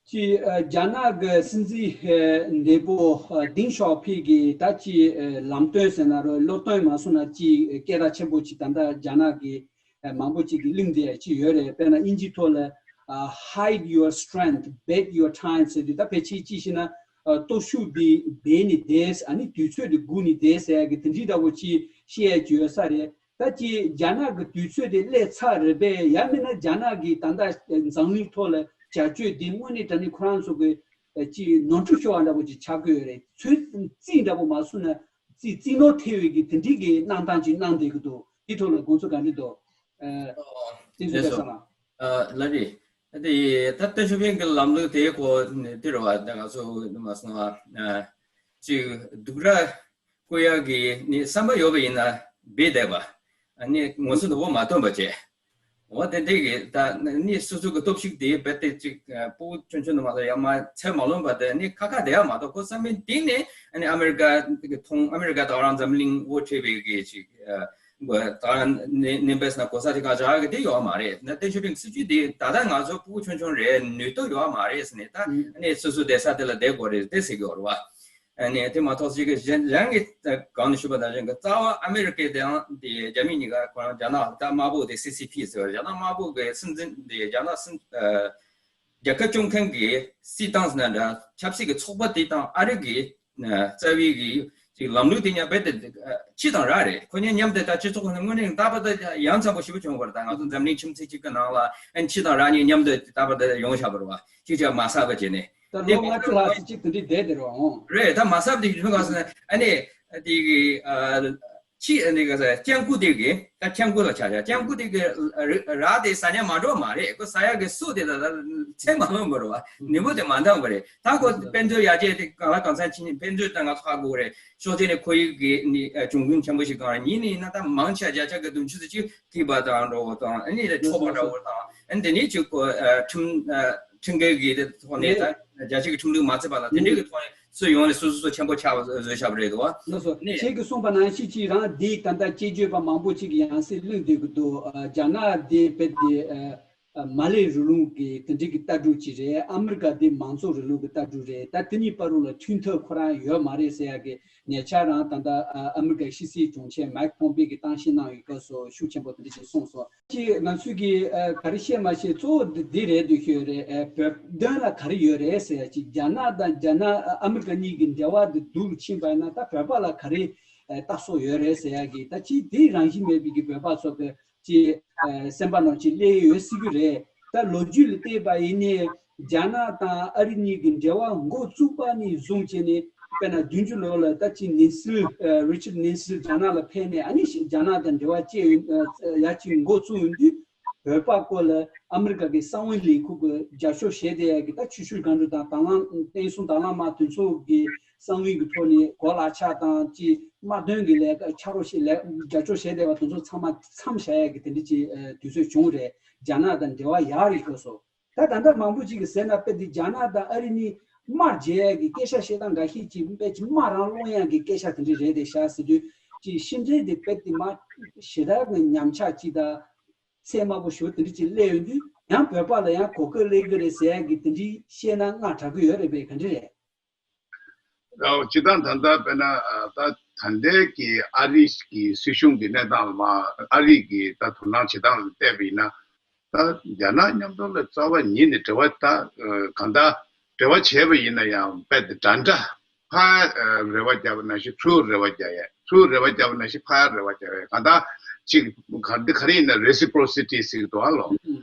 ཅི་ཨ་རྒྱ་ནག་གི་སྲིད་འཛིན་ཨ་འདས་པོ་ཨ་ཏིང་ཞའོ་ཕིང་གིས་ད་ཅི་ཨ་ལམ་སྟོན་ཟེར་ན་རོ། སློབ་སྟོན་མ་སོང་ན་ཅི་སྐད་གྲགས་ཆེན་པོ་ཅིག་ད་ལྟ་རྒྱ་ནག་གི་ཨ་མང་པོ་ཅིག་གིས་གླེང་བསྡད་ཅིག་ཡོད་རེད། དཔེར་ན་དབྱིན་ཇིའི་ཐོག་ལ་ཨ་hide your strength, bide your time ཟེར་དུས། ད་ཕལ་ཆེར་ཅི་ཞེ་ན་ཨ་སྟོབས་ཤུགས་འདི་སྦས་ནས་བསྡད། ཨ་ནི་དུས་ཚོད་འདི་སྒུག་ནས་བསྡད་ཟེར་ཡ་གི་དེ་འདྲའི་འདྲ་པོ་ཅིག་བཤད་ཡ་ཅིག་ཡོད་ས་རེད། ད་ཅི་རྒྱ་ནག་གི་དུས་ཚོད་དེ་སླེབས་ཚར་རེད་པས། ཡང་མིན་ན་རྒྱ་ནག་གི་ད་ལྟ་འཛམ་གླིང་ཐོག་ལ་བྱ་སྤྱོད་འདི་དངོས་གནས་དྲང་གནས་ཁོ་རང་ཚོ་གི་ཨ་ཅི་ནོར་འཁྲུལ་ཤོར་བ་འདྲ་པོ་ཅིག་ཆགས་ཀྱི་ཡོད་རེད། ཚོད་རྩིས་འདྲ་པོ་མ་སོང་ན་རྩིས་རྩིས་ནོར་ཐེབས་པའི་གི་དེ་འདྲའི་གི་གནང་སྟངས་ཅིག་གནང་བསྡད་ཀྱི་འདུག་དེ་ཐོག་ལ་དགོངས་ཚུལ་ག་འདྲ་འདུག་ཨ་ཏིང་ཚུ་སྐལ་བཟང་ལགས། ཨ་ལགས་རེད། དེ་ད་ཏེང་ཞའོ་ཕིང་གི་ལམ་ལུགས་དེའི་སྐོར་ནས་དེ་རེད་བ། ད་ང་ཚོ་མ་སོང་བ་ཨ་ཅིག་སྡུག་ར་བསྐུལ་ཡག་གི་ནི་བསམ་པ་ཡོད་པ་ཡིན་ན་སྦས་བསྡད་པ། ཨ་ནི་ངོ་སོ་དོ་པོ་མ་སྟོན་པ་བྱས། འོ་དེ་འདྲ་གི་ད་ནི་སོ་སོ་གི་སྟོབས་ཤུགས་དེ་རྦད་དེ་ཅིག་ཨ་སྤུ་གུ་ཆུང་ཆུང་དུ་མ་ལ་ཡ་མ་ཚད་མ་ལོན་པ་དེ་ནི་ཁ་ཁ་བསྡད་ཡ་མ་གཏོགས། ཁོ་བསམ་པའི་གཏིང་ནས་ཨ་ནི་ཨ་མེ་རི་ཀ་གི་མཐོང་། ཨ་མེ་རི་ཀ་ད་ག་རང་འཛམ་གླིང་དབུ་ཁྲིད་པའི་གི་ཅིག་ཨ་ད་ག་རང་ནི་ནི་བས་ན་གོ་ས་དེ་ག་བཞག་གི་དེ་ཡོད་མ་རེད། ན་ཏེང་ཞའོ་ཕིང་སྲིད་ཇུས་དེ་ད་ལྟ་ང་ཚོ་སྤུ་གུ་ཆུང་ཆུང་རེད། ནུས་སྟོབས་ཡོད་མ་རེད་ཟེར་ནས། ད་ཨ་ནི་སོ་སོ་བསྡད་ས་དེ་ལ་བསྡད་དགོས་རེད་དེ་ཟེར་གི་ཡོད་རེད་བ། ཨ་ནི་དེ་མ་གཏོགས་ཅིག་གཞན་རང་གི་གང་ནས་ཞུས་པ་ནང་བཞིན་གྱི་རྩ་བ་ཨ་མེ་རི་ཀའི་དེའང་དེ་རྒྱ་མི་གཉིས་ཀ་ཁོ་རང་རྒྱ་ནག་ད་དམར་པོ་དེ་སི་སི་པི་ཟེར་བ། རྒྱ་ནག་དམར་པོ་གི་སྲིད་འཛིན་དེ་རྒྱ་ནག་སྲིད་ཨ་རྒྱལ་ཁབ་སྐྱོང་མཁན་གྱི་སྲིད་ཏང་ཟེར་ན་འདྲ། ཆབ་སྲིད་ཀྱི་ཚོགས་པ་དེ་དང་ཨ་རི་གི་ཨ་རྩ་བའི་གི་ ཅིག་ལམ་ལུགས་དེ་ཉམས་པའི་དེ་ཨ་སྤྱི་དང་ར་རེད། ཁོ་གཉིས་མཉམ་དུ་ད་སྤྱི་ཚོགས་ནང་དངོས་གནས་རྟག་པར་དུ་ཡ་མཚན་པོ་ཞེ་པོ་བྱུང་བ་རེད། ད་ང་ཚོ་འཛམ་གླིང་ཁྱིམ་མཚེས་གཅིག་གི་ནང་ལ་ཨ་ནི་སྤྱི་དང་ར་གཉིས་མཉམ་དུ་རྟག་པར་དུ་ཡོང་བཞག་པ་རེད་བ། ཅིག་ཅིག་མ་གསར་པ་བྱས་ནས་ད་དེ་ལོ་མ་ལྔ་བཅུ་ལྷག་ཙམ་ཅིག་དེ་འདྲའི་བསྡད་དེ་རེད་བ། ཨོ་རེད། ད་མ་གསར་པ་དེ་ཡིན་ག་ཟེར་ན་ཨ་ནི་དེ་གི་ཨ། ཕྱི་ཨ་ནི་ག་ས་སྤྱང་ཀི་དེ་གི་ད་སྤྱང་ཀི་ལ་ཆ་ཆ་སྤྱང་ཀི་དེ་གི་ར་དེ་ཟ་ཉན་མ་འགྲོ་མ་རེད། ཁོ་ཟ་ཡག་གི་སུ་དེ་ད་ད་ཚད་མ་ལོན་པ་རེད་བ། ནུས་པ་དེ་མ་འདང་བ་རེད། ད་ཁོ་དཔེ་མཛོད་ཡར་རྒྱས་དེ་གང་ལ་གང་འཚམ་ཕྱིན། དཔེ་མཛོད་ད་ང་ཚོ་ཧ་གོ་རེད། ཕྱོགས་གཅིག་ནས་ཁོར་ཡུག་གི་ནི་ཨ་གྱོང་གུན་ཆེན་པོ་ཞིག་གང་རེད། ཉིན་ནི་ཡིན་ན་ད་མང་ཆེ་བརྒྱ་ཆ་གི་བདུན་ཅུ་ཙམ་ཅིག་སྐྱིད་པ་དང་འགྲོ་བ་དང་ཨ་ནི་ཆོག་པ་འདྲ་བོ་དང་ཨ་ནི་དེ་ནས་ཅིག་ཁོ་ཨ་ཁྲིམས་ཨ་ཁྲིམས་འགལ་གྱི་དེ་ཐོག་ནས་ད་རྒྱ་ཆེ་གི་ཁྲིམས་ལུགས་མ་བརྩི་བ་དང་དེ་འདྲའི་གི་ཐོག་ནས། སུ་ཡོང་ནས་སོ་སོ་སོ་ཆེན་པོ་ཆགས་པ་བཟོས་བཞག་པ་རེད་དོ། ལགས་སོ། ནས་ཁྱེད་ཀྱིས་གསུངས་པ་ནང་བཞིན་ཅིག་རང་འདི་ད་ལྟ་དཔྱད་བརྗོད་པ་མང་པོ་ཅིག་གི་ཡང་སྲིད་གླེང་སྡོད་ཀྱི་འདུག་ཨ་རྒྱ་ནག་འདི་རྦད་དེ་ཨ་ཨ་མ་ལེ་རིང་ལུགས་ཀྱི་དེ་འདྲའི་གི་ལྟ་གྲུབ་ཅིག་རེད། ཨ་མི་རི་ཀ་འདི་མང་གཙོ་རིང་ལུགས་ཀྱི་ལྟ་གྲུབ་རེད། ད་དེ་གཉིས་བར་ལ་མཐུན་ཐབས་ཁོ་རང་ཡོད་མ་རེད་ཟེར་ཡག་གི་ཉེ་ཆར་རང་ད་ལྟ་ཨ་ཨ་མི་རི་ཀའི་ཕྱི་སྲིད་དྲུང་ཆེ་མའིག་པོམ་པེ་གིས་གཏམ་བཤད་གནང་ཡོད་སྐབས་སུ་ཤུགས་ཆེན་པོ་དེ་འདྲ་ཅིག་གསུངས་སོང་། ཅིག་ང་ཚོས་ཀྱིས་ཨ་ག་རེ་བཤད་མ་ཤེས་གཙོ་བོ་འདི་འདི་རེད་འདུག་ཤོད་རེད། ཨ་བོད་དོན་ལ་ག་རེ་ཡོད་རེད་ཟེར་ཡ་ཅིག་རྒྱ་ནག་དང་རྒྱ་ནག་ཨ་མི་རི་ཀ་གཉིས་ཀྱི་འབྲེལ་བ་འདི་སྡུག་ཕྱིན་པ་ཡིན་ན་ད་བོད་པ་ལ་ག་རེ་ཨ་ལྟ་སྲོལ་ཡོད་རེད་ཟེར་ཡ་གི་ད་ཅིག་དེ་རང་བཞིན་མེད་པའི་གི་བོད་པ་ཚོ་གི་ཅིག་ཨ་སེམས་པ་ནང་ཅིག་སླེབས་ཡོད་སྲིད་གི་རེད། ད་ལོ་རྒྱུས་ལ་བལྟས་པ་ཡིན་ནའི་རྒྱ་ནག་དང་ཨ་རི་གཉིས་ཀྱི་འབྲེལ་བ་འགོ་བཙུགས་པ་ནས་བཟུང་བྱས་ནས་དཔེར་ན་བདུན་ཅུ་ལོ་ལ་ད་ཅིག་ནིན་སིལ་ཨ་རི་ཆར་ནིན་སིལ་རྒྱ་ནག་ལ་ཕེབས་ནས་ཨ་ནི་རྒྱ་ནག་དང་འབྲེལ་བ་བཅད་ཡོད་ཨ་ཡ་ཅིག་འགོ་བཙུགས་ཡོང་དུས། བོད་པ་སྐོར་ལ་ཨ་མི་རི་ཀ་གི་གསང་བའི་ལས་ཁུངས་ཀྱི་རྒྱབ་སྐྱོར་བྱས་བསྡད་ཡ་གི་ད་ཆུ་ཤུར་སྒང་དྲུག་དང་དྭང་བླངས་བསྟན་སྲུང་དྭང་བླངས་དམག་དེ་ཚོ་གི་གསང་བའི་གི་ཐོག་ནས་གོ་ལག་ཆགས་དང་ཅིག་དམག་དོན་གི་ལས་ཀ་ཆ་རོགས་ཤིག་ལས་རྒྱབ་སྐྱོར་བྱས་བསྡད་པ་དེ་ཚོ་ཚང་མ་མཚམས་བཞག་ཡ་གི་དེ་འདྲ་ཅིག་ཨ་དུས་ཚོད་བྱུང་རེད། རྒྱ་ནག་དང་འབྲེལ་བ་ཡག་རེད་གོ་སོ། ད་ད་ལྟ་མང་པོ་ཅིག་གིས་ཟེར་ན་དཔེ་དེ་རྒྱ་ནག་དང་ཨ་རི་གཉིས་དམག་བརྗེ་ཡ་གི་སྐད་ཆ་བཤད་སྟངས་འགའ་ཤས་ཅིག་དཔེ་ཅིག་དམག་རང་སློང་ཡ་གི་སྐད་ཆ་དེ་འདྲ་རེད་དེ་བཞག་ཟེར་དུས་ཅིག་ཕྱི་འབྲེལ་དེ་དཔེ་དེ་མ་ཞེ་དྲག་གི་ཉམས་ཆག་ཅིག་དང་། ཚད་དམའ་པོ་ཞེ་པོ་དེ་འདྲ་ཅིག་སླེབས་ཡོང་དུས་ཡང་བོད་པ་ལ་ཡང་གོ་སྐབས་སླེབས་ཀྱི་རེད་ཟེར་ཡ་གི་དེ་འདྲའི་བཤད་ན་དངངས་དྲག་གི་ཡོད་རེད་པས། ག་འདྲ་རེད། ཨོ་སྤྱིར་བཏང་ད་ལྟ་དཔེར་ན་ཨ་ད་ད་ལྟའི་གི་ཨ་རི་གི་སྲིད་གཞུང་གི་གནས་སྟངས་ལ་མ་ཨ་རི་གི་ད་དོ་སྣང་བྱེད་སྟངས་ལ་བལྟས་པ་ཡིན་ན། ད་རྒྱ་ནག་མཉམ་དུ་ལ་རྩ་བ་ཉིད་ནས་འབྲེལ་བ་ད་ཨ་གང་ལྟར་འབྲེལ་བ་བྱས་པ་ཡིན་ན་ཡང་དཔེ་དེ་འདྲ་འདྲ། ཕར་རེ་བ་བརྒྱབ་པ་ནང་བཞིན་ཚུར་རེ་བ་རྒྱག་ཡས། ཚུར་རེ་བ་བརྒྱབ་པ་ནང་བཞིན་ཕར་རེ་བ་རྒྱག་ཡས། གང་ལྟར་ཅིག་ག་འདི་ག་རེ་ཡིན་ན་reciprocity་ཟེར་གི་འདུག་ཨ་ལོ།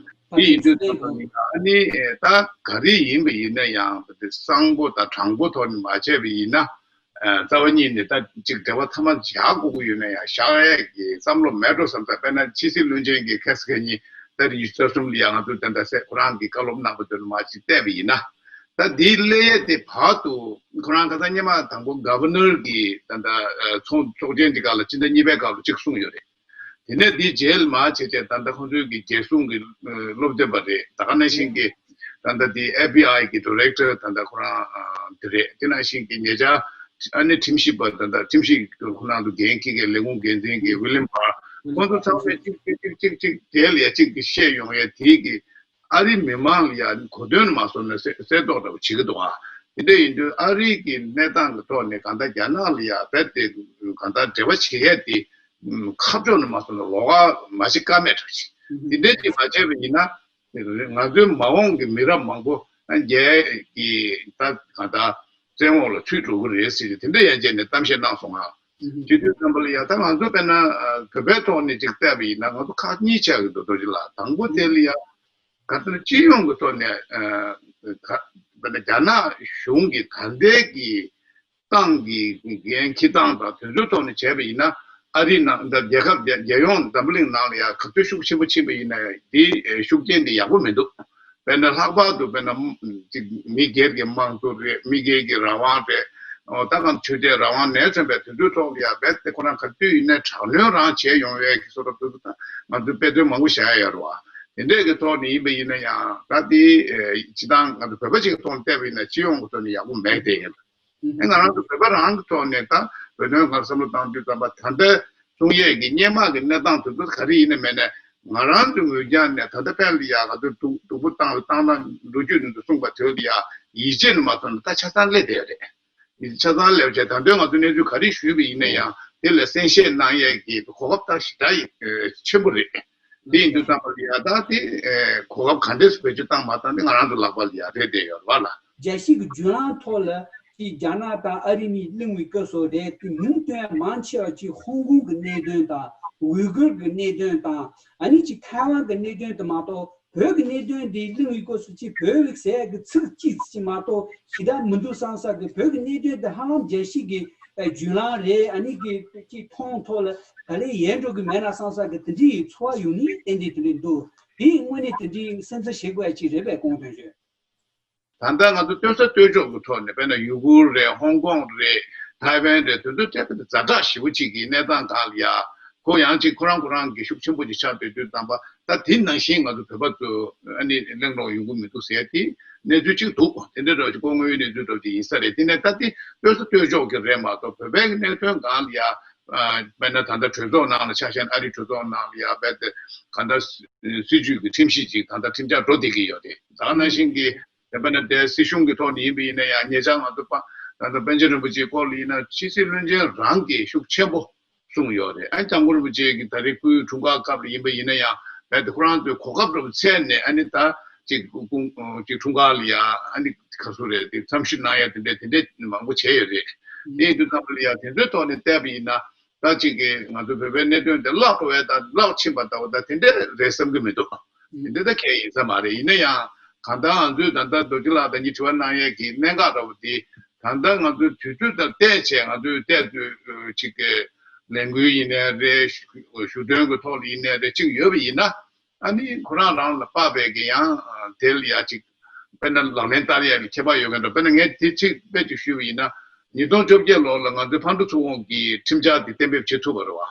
འདི་ཡིན་དུས་ཙམ་པ་ནི་ཨ་ནི་ད་ག་རེ་ཡིན་པ་ཡིན་ན་ཡང་དེ་གསང་པོ་དང་དྲང་པོ་ཐོག་ནས་མ་བྱས་པ་ཡིན་ན། རྩ་བ་ཉིད་ནས་ད་ཅིག་འབྲེལ་བ་མཐའ་མ་བཞག་དགོས་ཀྱི་ཡོད་ན་ཡང་བཞག་ཡས་ཀྱི་བསམ་བློ་མེད་འགྲོ་བསམ་ས། དཔེར་ན་ཕྱི་སྲིད་བློན་ཆེན་གྱི་ཁེ་སི་ཁེ་གཉིས་ད་རེས་ཉི་ཤུ་རྩ་གསུམ་ལ་ཡང་ང་ཚོ་དེ་འདྲ་ཟེར་ཁོ་རང་གི་བཀའ་སློབ་གནང་པ་དེ་ལ་མ་ཅིག་བལྟས་པ་ཡིན་ན། ད་འདིའི་སླེབས་ཡས་དེ་བར་དུ་ཁོ་རང་ཁ་སང་སྔོན་མ་དང་པོ་ག་ཝར་ནར་གྱི་ད་ལྟ་ཚོགས་ཚོགས་ཆེན་འདི་ག་ལ་སྤྱི་ཟླ་གཉིས་པའི་སྐབས་ལ་གཅིག་གསུངས་ཡོད་རེད། དེ་ནས་འདིའི་རྗེས་ལ་མར་བྱས་བྱས་ད་ལྟ་ཁོང་ཚོའི་གི་རྒྱལ་སྲུང་གི་སློབ་སྟོན་པ་རེད། ད་ག་ནང་བཞིན་གྱི་ད་ལྟ་འདི་ཨེཕ་བི་ཨའི་གི་ཌི་རེག་ཊར་ད་ལྟ་ཁོ་རང་དེ་རེད། དེ་ནང་བཞིན་གྱི་ཉེ་ཆར་ཨ་ནི་ཁྲིམས་ཞིབ་པ་ད་ལྟ་ཁྲིམས་ཞིབ་ཁོ་རང་ཚོ་འགན་འཁྱེར་མཁན་ལས་ཁུངས་འགན་འཛིན་གྱི་ཝི་ལིམ་བྷར། ཁོང་ཚོ་ཚང་མས་གཅིག་གཅིག་གཅིག་གཅིག་གཅིག་དེ་ལ་ཡ་གཅིག་གིས་བཤད་ཡོང་ཡས་དེ་གི་ཨ་རིའི་མི་མང་ལ་ཡང་གོ་དོན་མ་སོང་ནས་གསལ་གསལ་རྟོགས་འདྲ་པོ་བྱེད་ཀྱི་འདུག་ཨ། དེ་འདྲ་ཡིན་དུས་ཨ་རིའི་གི་གནས་སྟངས་ཀྱི་ཐོག་ནས་གང་ལྟར་རྒྱ་ནག་ལ་ཡང་རྦད་དེ་གང་ལྟར་འབྲེལ་བ་བྱེད་ཡས་དེ་ཁ་ཕྱོགས་ནས་མ་སོང་ན་ལོགས་ཀ་མ་བྱེད་ཀ་མེད་འདྲ་པོ་ཞིག་དེ་འདྲ་ཅིག་མ་བྱས་པ་ཡིན་ན་ང་ཚོའི་མ་འོངས་ཀྱི་མི་རབས་མང་པོ་རྒྱའི་གི་ད་གང་ལྟར་བཙན་འོག་ལ་ཚུད་འགྲོ་གི་རེད་ཟེར་ཏེ་དེ་འདྲ་ཡན་ཆད་ནས་གཏམ་བཤད་གནང་སོང་ང་། དེ་དུས་ཙམ་པ་ལ་ཡང་ད་ང་ཚོ་དཔེར་ན་བོད་པའི་ཐོག་ནས་ཅིག་བལྟས་པ་ཡིན་ན་ང་ཚོ་ཁག་གཉིས་ཆགས་ཀྱི་འདུག་རྡོ་རྗེ་ལགས། དང་པོ་དེ་ལ་ཡང་ག་ཚོད་སྤྱི་ཡོངས་ཀྱི་ཐོག་ནས་ཨ་ག་དཔེར་ན་རྒྱ་ནག་གཞུང་གི་ད་ལྟའི་གི་ཏང་གི་འགན་འཁྱེར་སྟངས་དང་དེ་ཚོའི་ཐོག་ནས་བྱས་པ་ཡིན་ན་ཨ་རིའི་ནང་ད་རྒྱལ་ཁབ་རྒྱལ་རྒྱལ་ཡོངས་འཛམ་བུ་གླིང་ནང་ལ་ཡང་ག་ཚོད་ཤུགས་ཆེན་པོ་ཕྱིན་པ་ཡིན་ན་ཡང་དེའི་ཤུགས་རྐྱེན་དེ་ཡག་པོ་མི་འདུག་དཔེར་ན་ལྷག་པར་དུ་དཔེར་ན་ཅིག་མི་སྒེར་གྱི་དམངས་གཙོ་རེད། མི་སྒེར་གྱི་རང་དབང་རེད། ཨོ་ད་གང་ཆོས་དད་རང་དབང་ནས་མཚོན་པའི་དེ་ཚོའི་ཐོག་ལ་ཡང་རྦད་དེ་ཁོ་རང་ག་དུས་ཡིན་ནའི་དྲག་གནོན་རང་བྱས་ཡོང་བའི་གི་བཟོ་འདྲ་དེ་ཚོ་ད་ང་ཚོས་དཔེ་མཚོན་མང་པོ་བཞག་ཡ་ཡོད་རེད་བ། དེ་འདྲས་ཀྱི་ཐོག་ནས་ཡིན་པ་ཡིན་ན་ཡང་ད་དེ་སྤྱི་བཏང་ང་ཚོ་བོད་པ་ཅིག་གི་ཐོག་ནས་བལྟས་པ་ཡིན་ན་སྤྱི་ཡོངས་ཀྱི་ཐོག་ནས་ཡག་པོ་མེད་དེ་ཡིན། ཨེ་ང་རང་ཚོ་བོད་པ་རང་གི་ཐོག་ནས་ད་བོད་དོན་སྒང་བསམ་བློ་བཏང་དུས་ཙམ་པ་ད་ལྟ་གསུང་ཡས་ཀྱི་སྔོན་མ་གི་གནས་སྟངས་དེ་ཚོ་ག་རེ་ཡིན་ནའི་མིན་ནའི་ང་རང་ཚོའི་ངོས་ཀྱང་ནས་ད་ལྟ་ཕན་ལ་ཡ་ག་ཚོད་སྡུག་སྡུག་པོ་བཏང་བ་བཏང་སྟངས་ལོ་རྒྱུས་དེ་ཚོ་གསུངས་པ་དེ་ལ་ཡ་ཡིད་ཆེས་ནས་མ་ཐོན་ན་ད་ཆ་ཚང་སླེབས་བསྡད་ཡོད་རེད། ཡིད་ཆ་ཚང་སླེབས་བྱས་ད་དུང་ང་ཚོ་གནས་ཚུལ་ག་རེ་ཞུས་པ་ཡིན་ན་ཡང་དེ་ལ་གསན་བཤད་གནང་ཡས་ཀྱི་གོ་སྐབས་ད་ཞེ་དྲག་ཡིན་ཆེན་པོ་རེད། དེ་ཡིན་དུས་ཙམ་པ་ལ་ཡ་ད་དེ་གོ་སྐབས་ག་འདྲས་སུ་བེད་སྤྱོད་བཏང་མ་བཏང་དེ་ང་རང་ཚོ་ལག་པ་ལ་ཡ་རེད་བསྡད་ཡོད་རེད་བ་ལ། རྒྱལ་སྤྱི་གི་བརྒྱུད་ལམ་ཐོག་ལ་ ཅིག་རྒྱ་ནག་དང་ཨ་རི་གཉིས་གླེང་བའི་སྐབས་སུ་རེད། དེ་མིང་བཏོན་ཡ་མང་ཆེ་བ་ཅིག་ཧོང་ཀོང་གི་གནད་དོན་དང་ཝུ་གུར་གྱི་གནད་དོན་དང་ཨ་ནི་ཅིག་ཐའེ་ཝན་གྱི་གནད་དོན་དུ་མ་གཏོགས། བོད་ཀྱི་གནད་དོན་འདི་གླེང་བའི་སྐབས་སུ་ཅིག་བོད་ཀྱི་ཟེར་ཡ་གི་ཚིག་གཅིག་ཙམ་མ་གཏོགས་ཞེ་དྲག་མི་འདུག་བསམ་ས་གི། བོད་ཀྱི་གནད་དོན་འདི་ཧ་ལམ་རྒྱལ་སྤྱི་གི་ཨ་བརྒྱུད་ལམ་རེད། ཨ་ནི་གི་ཅིག་མཐོང་ཐོག་ལ་ག་ལེར་ཡལ་འགྲོ་གི་མེད་ན་བསམ་ས་གི་དེ་འདྲའི་ཚོར་བ་ཡོང་ནི་ཏན་ཏན་དེ་འདྲ་འདུག་དེ་དངོས་གནས་དེ་འདྲའི་སེམས་འཚབ་བྱེད་དགོས་ཡ་ཅིག་རེད་པས། སྐུ་ངོ་དོན་གཅོད། ད་ལྟ་ང་ཚོ་ལྟོས་ས་ལྟོས་འཇོག་གི་ཐོག་ནས་དཔེར་ན་ཡུ་གུར་རེད། ཧོང་ཀོང་རེད། ཐའེ་ཝན་རེད། དེ་ཚོ་དཔེ་ཛ་དྲག་ཞེ་པོ་ཅིག་གི་གནས་སྟངས་སྒང་ལ་ཡ། ཁོ་ཡང་ཅིག་ཁོ་རང་ཁོ་རང་གི་ཤུགས་ཆེན་པོ་ཅིག་ཆགས་སྡོད་དུས་ཙམ་པ། ད་དེ་ནང་བཞིན་ང་ཚོ་བོད་པ་ཚོ་ཨ་ནི་གླེང་རོགས་ཡོང་གི་མི་འདུག་ཟེར་དེ་གནས་ཚུལ་ཅིག་འདུག་དེ་འདྲ་འདྲ་ཅིག་སྐུ་ངོའི་གནས་ཚུལ་འདྲ་ཅིག་ཡིན་ས་རེད། དེ་ནས་ད་དེ་ལྟོས་ས་ལྟོས་འཇོག་གི་རེད་མ་གཏོགས། བོད་པའི་གནད་དོན་སྒང་ལ་ཡ། ཨ་དཔེར་ན་ད་ལྟ་གྲོས་ཚོགས་ནང་ལ་ཆ་བཞག་ན། ཨ་རིའི་གྲོས་ཚོགས་ནང་ལ་ཡ་རྦད་དེ་གང་ལྟར་སྲིད་ཇུས་ཀྱི་ཁྲིམས་གཞི་ཅིག་ད་ལྟ་ཁྲིམས་འཆར་འགྲོ་བསྡད་ཀྱི་ཡོད་རེད། ད་ག་ནང་བཞིན་གྱི་དཔེར་ན་དེ་སྲིད་གཞུང་གི་ཐོག་ནས་ཡིན་པ་ཡིན་ན་ཡང་། ཉེ་ཆར་ང་ཚོ་པ་ད་ལྟ་པཎ་ཆེན་རིན་པོ་ཆེའི་སྐོར་ལ་ཡིན་ན། ཕྱི་སྲིད་བློན་ཆེན་རང་གིས་ཤུགས་ཆེན་པོ་གསུངས་ཡོད་རེད། ཨ་ནི་སྐྱབས་མགོན་རིན་པོ་ཆེ་གིས་ད་རེས་སྐུའི་འཁྲུངས་སྐར་སྐབས་ལ་ཡིན་པ་ཡིན་ན་ཡང་། རྦད་དེ་ཁོ་རང་ཚོའི་གོ་སྐབས་འདྲ་པོ་འཚོལ་ནས། ཨ་ནི་ད་ཅིག་སྐུ་ཅིག་འཁྲུངས་སྐར་ལ་ཡ་ཨ་ནི་ག་ཚོད་རེད། དེ་འཚམས་ཞུ་གནང་ཡ་དེ་འདྲ་དེ་འདྲ་མང་པོ་བྱས་ཡོད་རེད། དེ་ཡིན་དུས་ཙམ་པ་ལ་ཡ་དེ་ཚོའི་ཐོག་ནས་བལྟས་པ་ཡིན་ན། ད་ཅིག་གི་ང་ཚོ་བོད་པའི་གནད་དོན་དེ་བརླག་འགྲོ་བའི་ད་བརླག་ཕྱིན་པ་ལྟ་བུ་ད་དེ་འདྲ་རེད་བསམ་གྱི་མི་འདུག་དེ་འདྲ་ད་གལ་ཡིན་ས་མ་རེད། ཡིན་ན་ཡང་གང་ལྟར་ང་ཚོས་ད་ལྟ་རྡོ་རྗེ་ལགས་དང་ངས་དྲི་བ་གནང་ཡས་ཀྱི་གནད་འགག་འདྲ་བོ་དེ། ད་ལྟ་ང་ཚོའི་དུས་ཚོད་དང་བལྟས་བྱས། ང་ཚོས་བལྟས་དུས་ཅིག་གི་ལས་འགུལ་ཡིན་ནའི་རེད། ཞུ་དོན་གྱི་ཐོག་ལ་ཡིན་ནའི་རེད། ཅིག་ཡོད་པ་ཡིན་ན། ཨ་ནི་ཁོ་རང་རང་ལ་དཔག་པའི་གི་ཡང་དེ་ལ་ཡ་ཅིག་དཔེར་ན་ལག་ལེན་བསྟར་ཡ་གི་ཁྱད་པར་ཡོད་མཁན་འདྲ། དཔེར་ན་ངས་དེ་ཅིག་དཔེ་ཅིག་ཞུས་པ་ཡིན་ན། ཉིས་སྟོང་བཅོ་བརྒྱད་ལོ་ལ་ང་ཚོས་ཕར་འགྲོ་ཚུར་འོང་གི་ཁྲིམས་འཆར་དེ་གཏན་འབེབས་བྱེད་ཐུབ་པ་རེད་བ།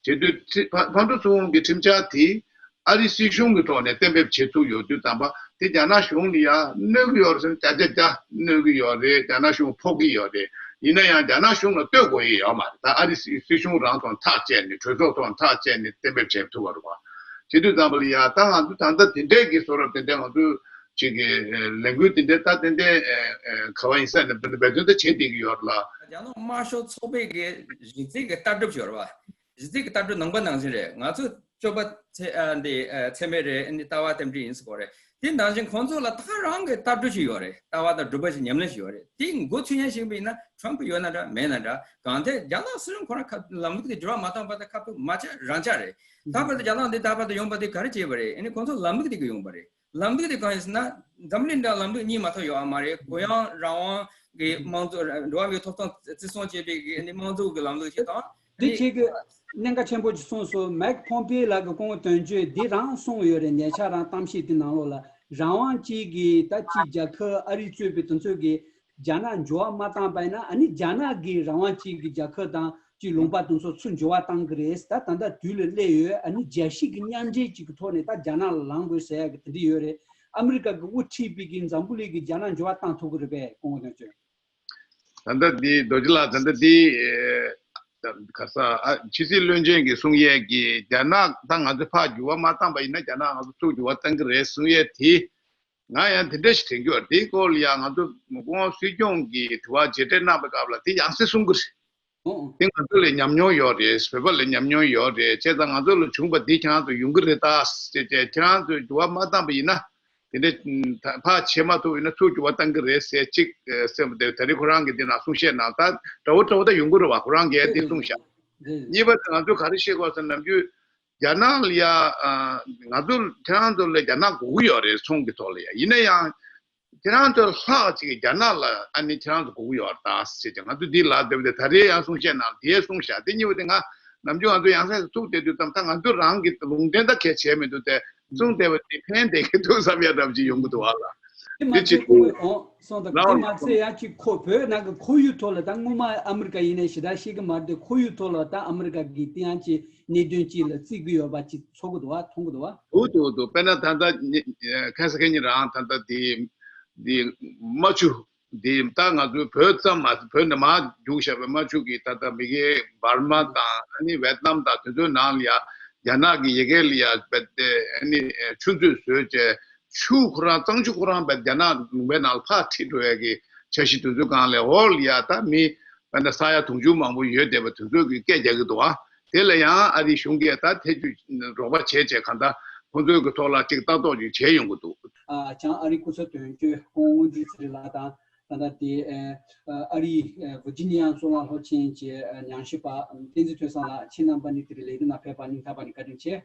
བྱེད་དུས་ཁྲི་ཕར་ཕར་འགྲོ་ཚུར་འོང་གི་ཁྲིམས་འཆར་དེ་ཨ་རི་སྲིད་གཞུང་གི་ཐོག་ནས་གཏན་འབེབས་བྱེད་ཐུབ་ཡོད་དུས་ཙམ་པ། དེ་རྒྱ་ནག་གཞུང་ལ་ཡ་གནོད་ཀྱི་ཡོད་རེད་ཟེར་ན་བརྒྱ་ཆ་བརྒྱ་གནོད་ཀྱི་ཡོད་རེད། རྒྱ་ནག་གཞུང་ཕོག་གི་ཡོད་རེད། ཡིན་ན་ཡང་རྒྱ་ནག་གཞུང་ལ་ལྟོས་དགོས་ཡི་ཡོད་མ་རེད། ད་ཨ་རི་སྲིད་སྲིད་གཞུང་རང་ཐོག་ཐག་བཅད་ནས། གྲོས་ཚོགས་ཐོག་ཐག་བཅད་ནས་གཏན་འབེབས་བྱེད་ཐུབ་པ་རེད་བ། བྱེད་དུས་ཙམ་པ་ལ་ཡ་ད་ང་ཚོ་ད་ལྟ་དེ་འདྲས་ཀྱི་བཟོ་འདྲ་དེ་འདྲས་ང་ཚོས་ཅིག་གི་ལས་འགུལ་དེ་འདྲས་ད་དེ་འདྲས་ག་བ་ཡིན་ས་ནས་འབད་བརྩོན་ད་བྱེད་བསྡད་ཀྱི་ཡོད་རེད་ལ། རྒྱ་ནག་དམར་ཤོག་ཚོགས་པའི་གི་གཞི་རྩའི་གི་ལྟ་གྲུབ་ཅིག་ཡོད་རེད་བ། གཞི་རྩའི་གི་ལྟ་གྲུབ་ནང་པ་ནང་བཞིན་རེད། ང་ཚོ་སྤྱོད་པ་ཚད་ཨ་འདི་ཨ་ཚད་མེད་རེད། ཨ་ནི་ལྟ་བ་རྟེན་འབྲེལ་ཡིན་ཟེར་གོ་རེད། དེ་ནང་བཞིན་ཁོང་ཚོ་ལ་ད་ག་རང་གི་ལྟ་གྲུབ་ཅིག་ཡོད་རེད། ལྟ་བ་དང་སྒྲུབ་པ་ཅིག་ཉམས་ལེན་ཅིག་ཡོད་རེད། དེ་མགོ་ཚོས་མཁན་ཞིག་ཡིན་ན་ཊམ་ཕུ་ཡོད་ན་འདྲ་མེད་ན་འདྲ། གང་ལྟར་རྒྱ་ནག་སྲིད་གཞུང་ཁོ་རང་ཁ་ལམ་ལུགས་དེ་འགྱུར་བ་མ་བཏང་བར་ད་ཁ་ཕུ་མ་ཆ་རང་ཆ་རེད། ད་བར་དུ་རྒྱ་ནག་འདི་ད་བར་དུ་ཡོང་པ་དེ་ག་རེ་བྱས་པ་རེད། ཨ་ནི་ཁོང་ཚོ་ལམ་ལུགས་དེ་གི་ཡོང་པ་རེད། ལམ་ལུགས་དེ་གང་ཡིན་ཟེར་ན། འཛམ་གླིང་འདྲ་ལམ་ལུགས་གཉིས་མ་གཏོགས་ཡོད་མ་རེད། གུ་ཡངས་རང་དབང་གི་དམངས་གཙོ། འགྲོ་བ་མིའི་ཐོབ་ཐང་བརྩི་སྲུང་བྱེད་པའི་གི་ཨ་ནི་དམངས་གཙོ་གི་ལམ་ལུགས་ཅིག་དང་། ཨ་འདི་ནི་ཁྱེད་ཀྱིས་གནད་འགག་ཆེན་པོ་ཅིག་གསུངས་སོང་། མེག་ཕོམ་པེ་ལགས་ཀྱིས་སྐུ་ངོ་དོན་གཅོད་འདི་རང་གསུངས་ཡོད་རེད། ཉེ་ཆར་རང་གཏམ་བཤད་དེ་ནང་ལོགས་ལ། རང་དབང་ཅན་གྱི་ད་ཅིག་རྒྱལ་ཁབ་ཨ་རི་གཙོས་པའི་དེ་ཚོ་གིས་རྒྱ་ནག་འགྱུར་བ་མ་བཏང་པ་ཡིན་ན། ཨ་ནི་རྒྱ་ནག་གིས་རང་དབང་ཅན་གྱི་རྒྱལ་ཁབ་དང་ཅིག་ལུང་པ་དེ་ཚོ་ཚུར་འགྱུར་བ་བཏང་གི་རེད། ད་ད་ལྟ་དུས་ལ་སླེབས་ཡོད། ཨ་ནི་རྒྱལ་སྤྱི་གི་མཉམ་འབྲེལ་ཅིག་གི་ཐོག་ནས་ད་རྒྱ་ནག་ལ་ལངས་དགོས་ཟེར་ཡ་གི་དེ་འདྲ་ཡོད་རེད། ཨ་མི་རི་ཀ་གི་དབུ་ཁྲིད་པའི་གི་འཛམ་བུ་གླིང་གིས་རྒྱ་ནག་འགྱུར་བ་བཏང་ཐུབ་ཀྱི་རེད་པས། སྐུ་ངོ་དོན་གཅོད། ད་ལྟ་འདི་རྡོ་རྗེ་ལགས། ད་ལྟ་འདི་ཨེ་ད་ག་ས་ཨ་ཕྱི་སྲིད་བློན་ཆེན་གྱིས་གསུང་ཡས་ཀྱི་རྒྱ་ནག་ད་ང་ཚོ་ཕར་འགྱུར་བ་མ་བཏང་པ་ཡིན་ན། རྒྱ་ནག་ང་ཚོ་ཚུར་འགྱུར་བ་བཏང་གི་རེད་གསུང་ཡས་དེ། ང་ཡང་དེ་འདྲ་ཞིག་དྲན་གྱི་ཡོད། དེའི་སྐོར་ལ་ཡང་ང་ཚོ་སྐུ་ངོ་སྲིད་སྐྱོང་གིས་དྲི་བ་རྗེས་དྲན་གནང་བའི་སྐབས་ལ་དེ་ཡང་སེ་གསུང་གི་རེད། ཨོ། དེ་ང་ཚོ་ལ་ཉམས་མྱོང་ཡོད་རེད། བོད་པ་ལ་ཉམས་མྱོང་ཡོད་རེད། བྱས་ཙང་ང་ཚོ་ལ་བྱུང་བ་འདི་ཁྱེད་རང་ཚོ་ཡོང་གི་རེད་ད་ཟེར་བྱས། ཁྱེད་རང་ཚོས་འགྱུར་བ་མ་བཏང་པ་ཡིན་ན། དེ་འདྲ་ཕར་བྱེད་མ་ཐུབ་ཡིན་ན་ཚུར་འགྱུར་བ་བཏང་གི་རེད་ཟེར་གཅིག་ཟེར་བ་དེ། ད་རེས་ཁོ་རང་གིས་འདི་ནང་གསུང་བཤད་གནང་། ད་འདྲ་བོ་འདྲ་བོ་ད་ཡོང་གི་རེད་བ། ཁོ་རང་གིས་དེ་གསུངས་ཤག་གཉིས་པ་དེ་ང་ཚོས་ག་རེ་བཤད་དགོས་ཟེར། ནམ་རྒྱུན་རྒྱ་ནག་ལ་ཡ་ང་ཚོ་ཁྱེད་རང་ཚོ་ལ་རྒྱ་ནག་དགོས་ཀྱི་ཡོད་རེད། ཚོང་གི་ཐོག་ལ་ཡ། ཡིན་ན་ཡང་ཁྱེད་རང་ཚོ་ལྷག་ཅིག་རྒྱ་ནག་ལ་ཨ་ནི་ཁྱེད་རང་ཚོ་དགོས་ཀྱི་ཡོད་རེད་ད་ཟེར་ཅིག་ང་ཚོ་འདི་ལ་བསྡད་པ་དེ། ད་རེས་ཡང་གསུང་བཤད་ནང་དེ་གསུངས་ཤག་དེ་གཉིས་པ་དེ་ང་ནམ་རྒྱུན་ང་ཚོ་ཡང་སེ་ཐུག་བསྡད་དུས་ཙམ། ད་ང་ཚོ་རང་གི་ལུང་འདྲེན་ད་གལ་བྱས་མི་འདུག་སྟེ། གསུང་བསྡད་པ་དེ་ཕན་བསྡད་ཀྱི་འདུག་བསམ་ཡ་འདྲ་པོ་ཅིག་ཡོང་གི་འདུག་བ་ལ། དེ་མ་དེ་ཚད་ཅིག་ཁོ་ཨོ་སོང་ད། དེ་མ་ཚད་ཡང་ཅིག་ཁོ་བོད་ནང་གི་ཁོར་ཡུག་ཐོག་ལ་ད་སྔོན་མ་ཨ་མི་རི་ཀ་ཡིན་ནའི་ཞེ་དྲག་ཤེས་ཀྱི་མ་རེད་དེ། ཁོར་ཡུག་ཐོག་ལ་ད་ཨ་མི་རི་ཀ་གི་དེ་ཡང་ཅིག་གནད་དོན་ཅིག་ལ་བརྩི་གི་ཡོད་པ་ཅིག་ཚོར་གི་འདུག་བ། མཐོང་གི་འདུག་བ། འདུག་འདུག་འདུག་དཔེར་ན་ད་ལྟ་ཁ་སང་ཁ་ཉིན་རང་ད་ལྟ་དེ་དེ་རྨ་ཆུ་དེ། ད་ང་ཚོའི་བོད་ཙམ་མ་ཟད། བོད་ནས་མར་རྒྱུགས་བཞག་པའི་རྨ་ཆུ་གི་ད་ལྟ་མི་སྒེར་འབར་མ་དང་། ཨ་ནི་ཝེ་ཏི་ནམ་དང་དེ་ཚོའི་ནང་ལ་ཡ་རྒྱ་ནག་གི་ཡ་གི་ལ་ཡ་རྦད་དེ་ཨ་ནི་ཆུ་མཛོད་བཟོས་བྱས། ཆུ་ཁོ་རང་། གཙང་ཆུ་ཁོ་རང་རྦད་རྒྱ་ནག་ལུང་པའི་ནང་ལ་ཕར་འཁྲིད་འགྲོ་ཡ་གི་འཆར་གཞི་དེ་ཚོའི་སྒང་ལ། འོག་ལ་ཡ་ད་མི་དཔེར་ན་ས་ཡ་དུང་ཕྱུར་མང་པོ་ཡོད་བསྡད་པ་དེ་ཚོ་གིས་སྐད་རྒྱག་གི་འདུག་བ། དེ་ལ་ཡང་ཨ་རིའི་གཞུང་གིས་ད་ཐེ་ཇུས་རོགས་པ་བྱས་བྱས། གང་ལྟར་ཁོང་ཚོའི་གི་ཐོག་ལ་ཅིག་ལྟ་རྟོག་ཅིག་བྱས་ཡོང་གི་འདུག་ཨ་བྱང་ཨ་རིའི་སྐུ་ཚབ་དོན་གཅོད་སྐུ་ངོ་དངོས་འཛིན་ཚེ་རིང་ལགས་དང་ ད་ལྟ་དེ་ཨ་རིའི་ཝི་ཇི་ནི་ཡ་གཙུག་ལག་སློབ་ཆེན་གྱི་ཉམས་ཞིབ་པ་བསྟན་འཛིན་ཐོས་བསམ་ལགས། ཁྱེད་རྣམ་པ་གཉིས་དེ་རིང་ལས་རིམ་ནང་ཕེབས་པར་སྙིང་ཐག་པ་ནས་བཀའ་དྲིན་ཆེ།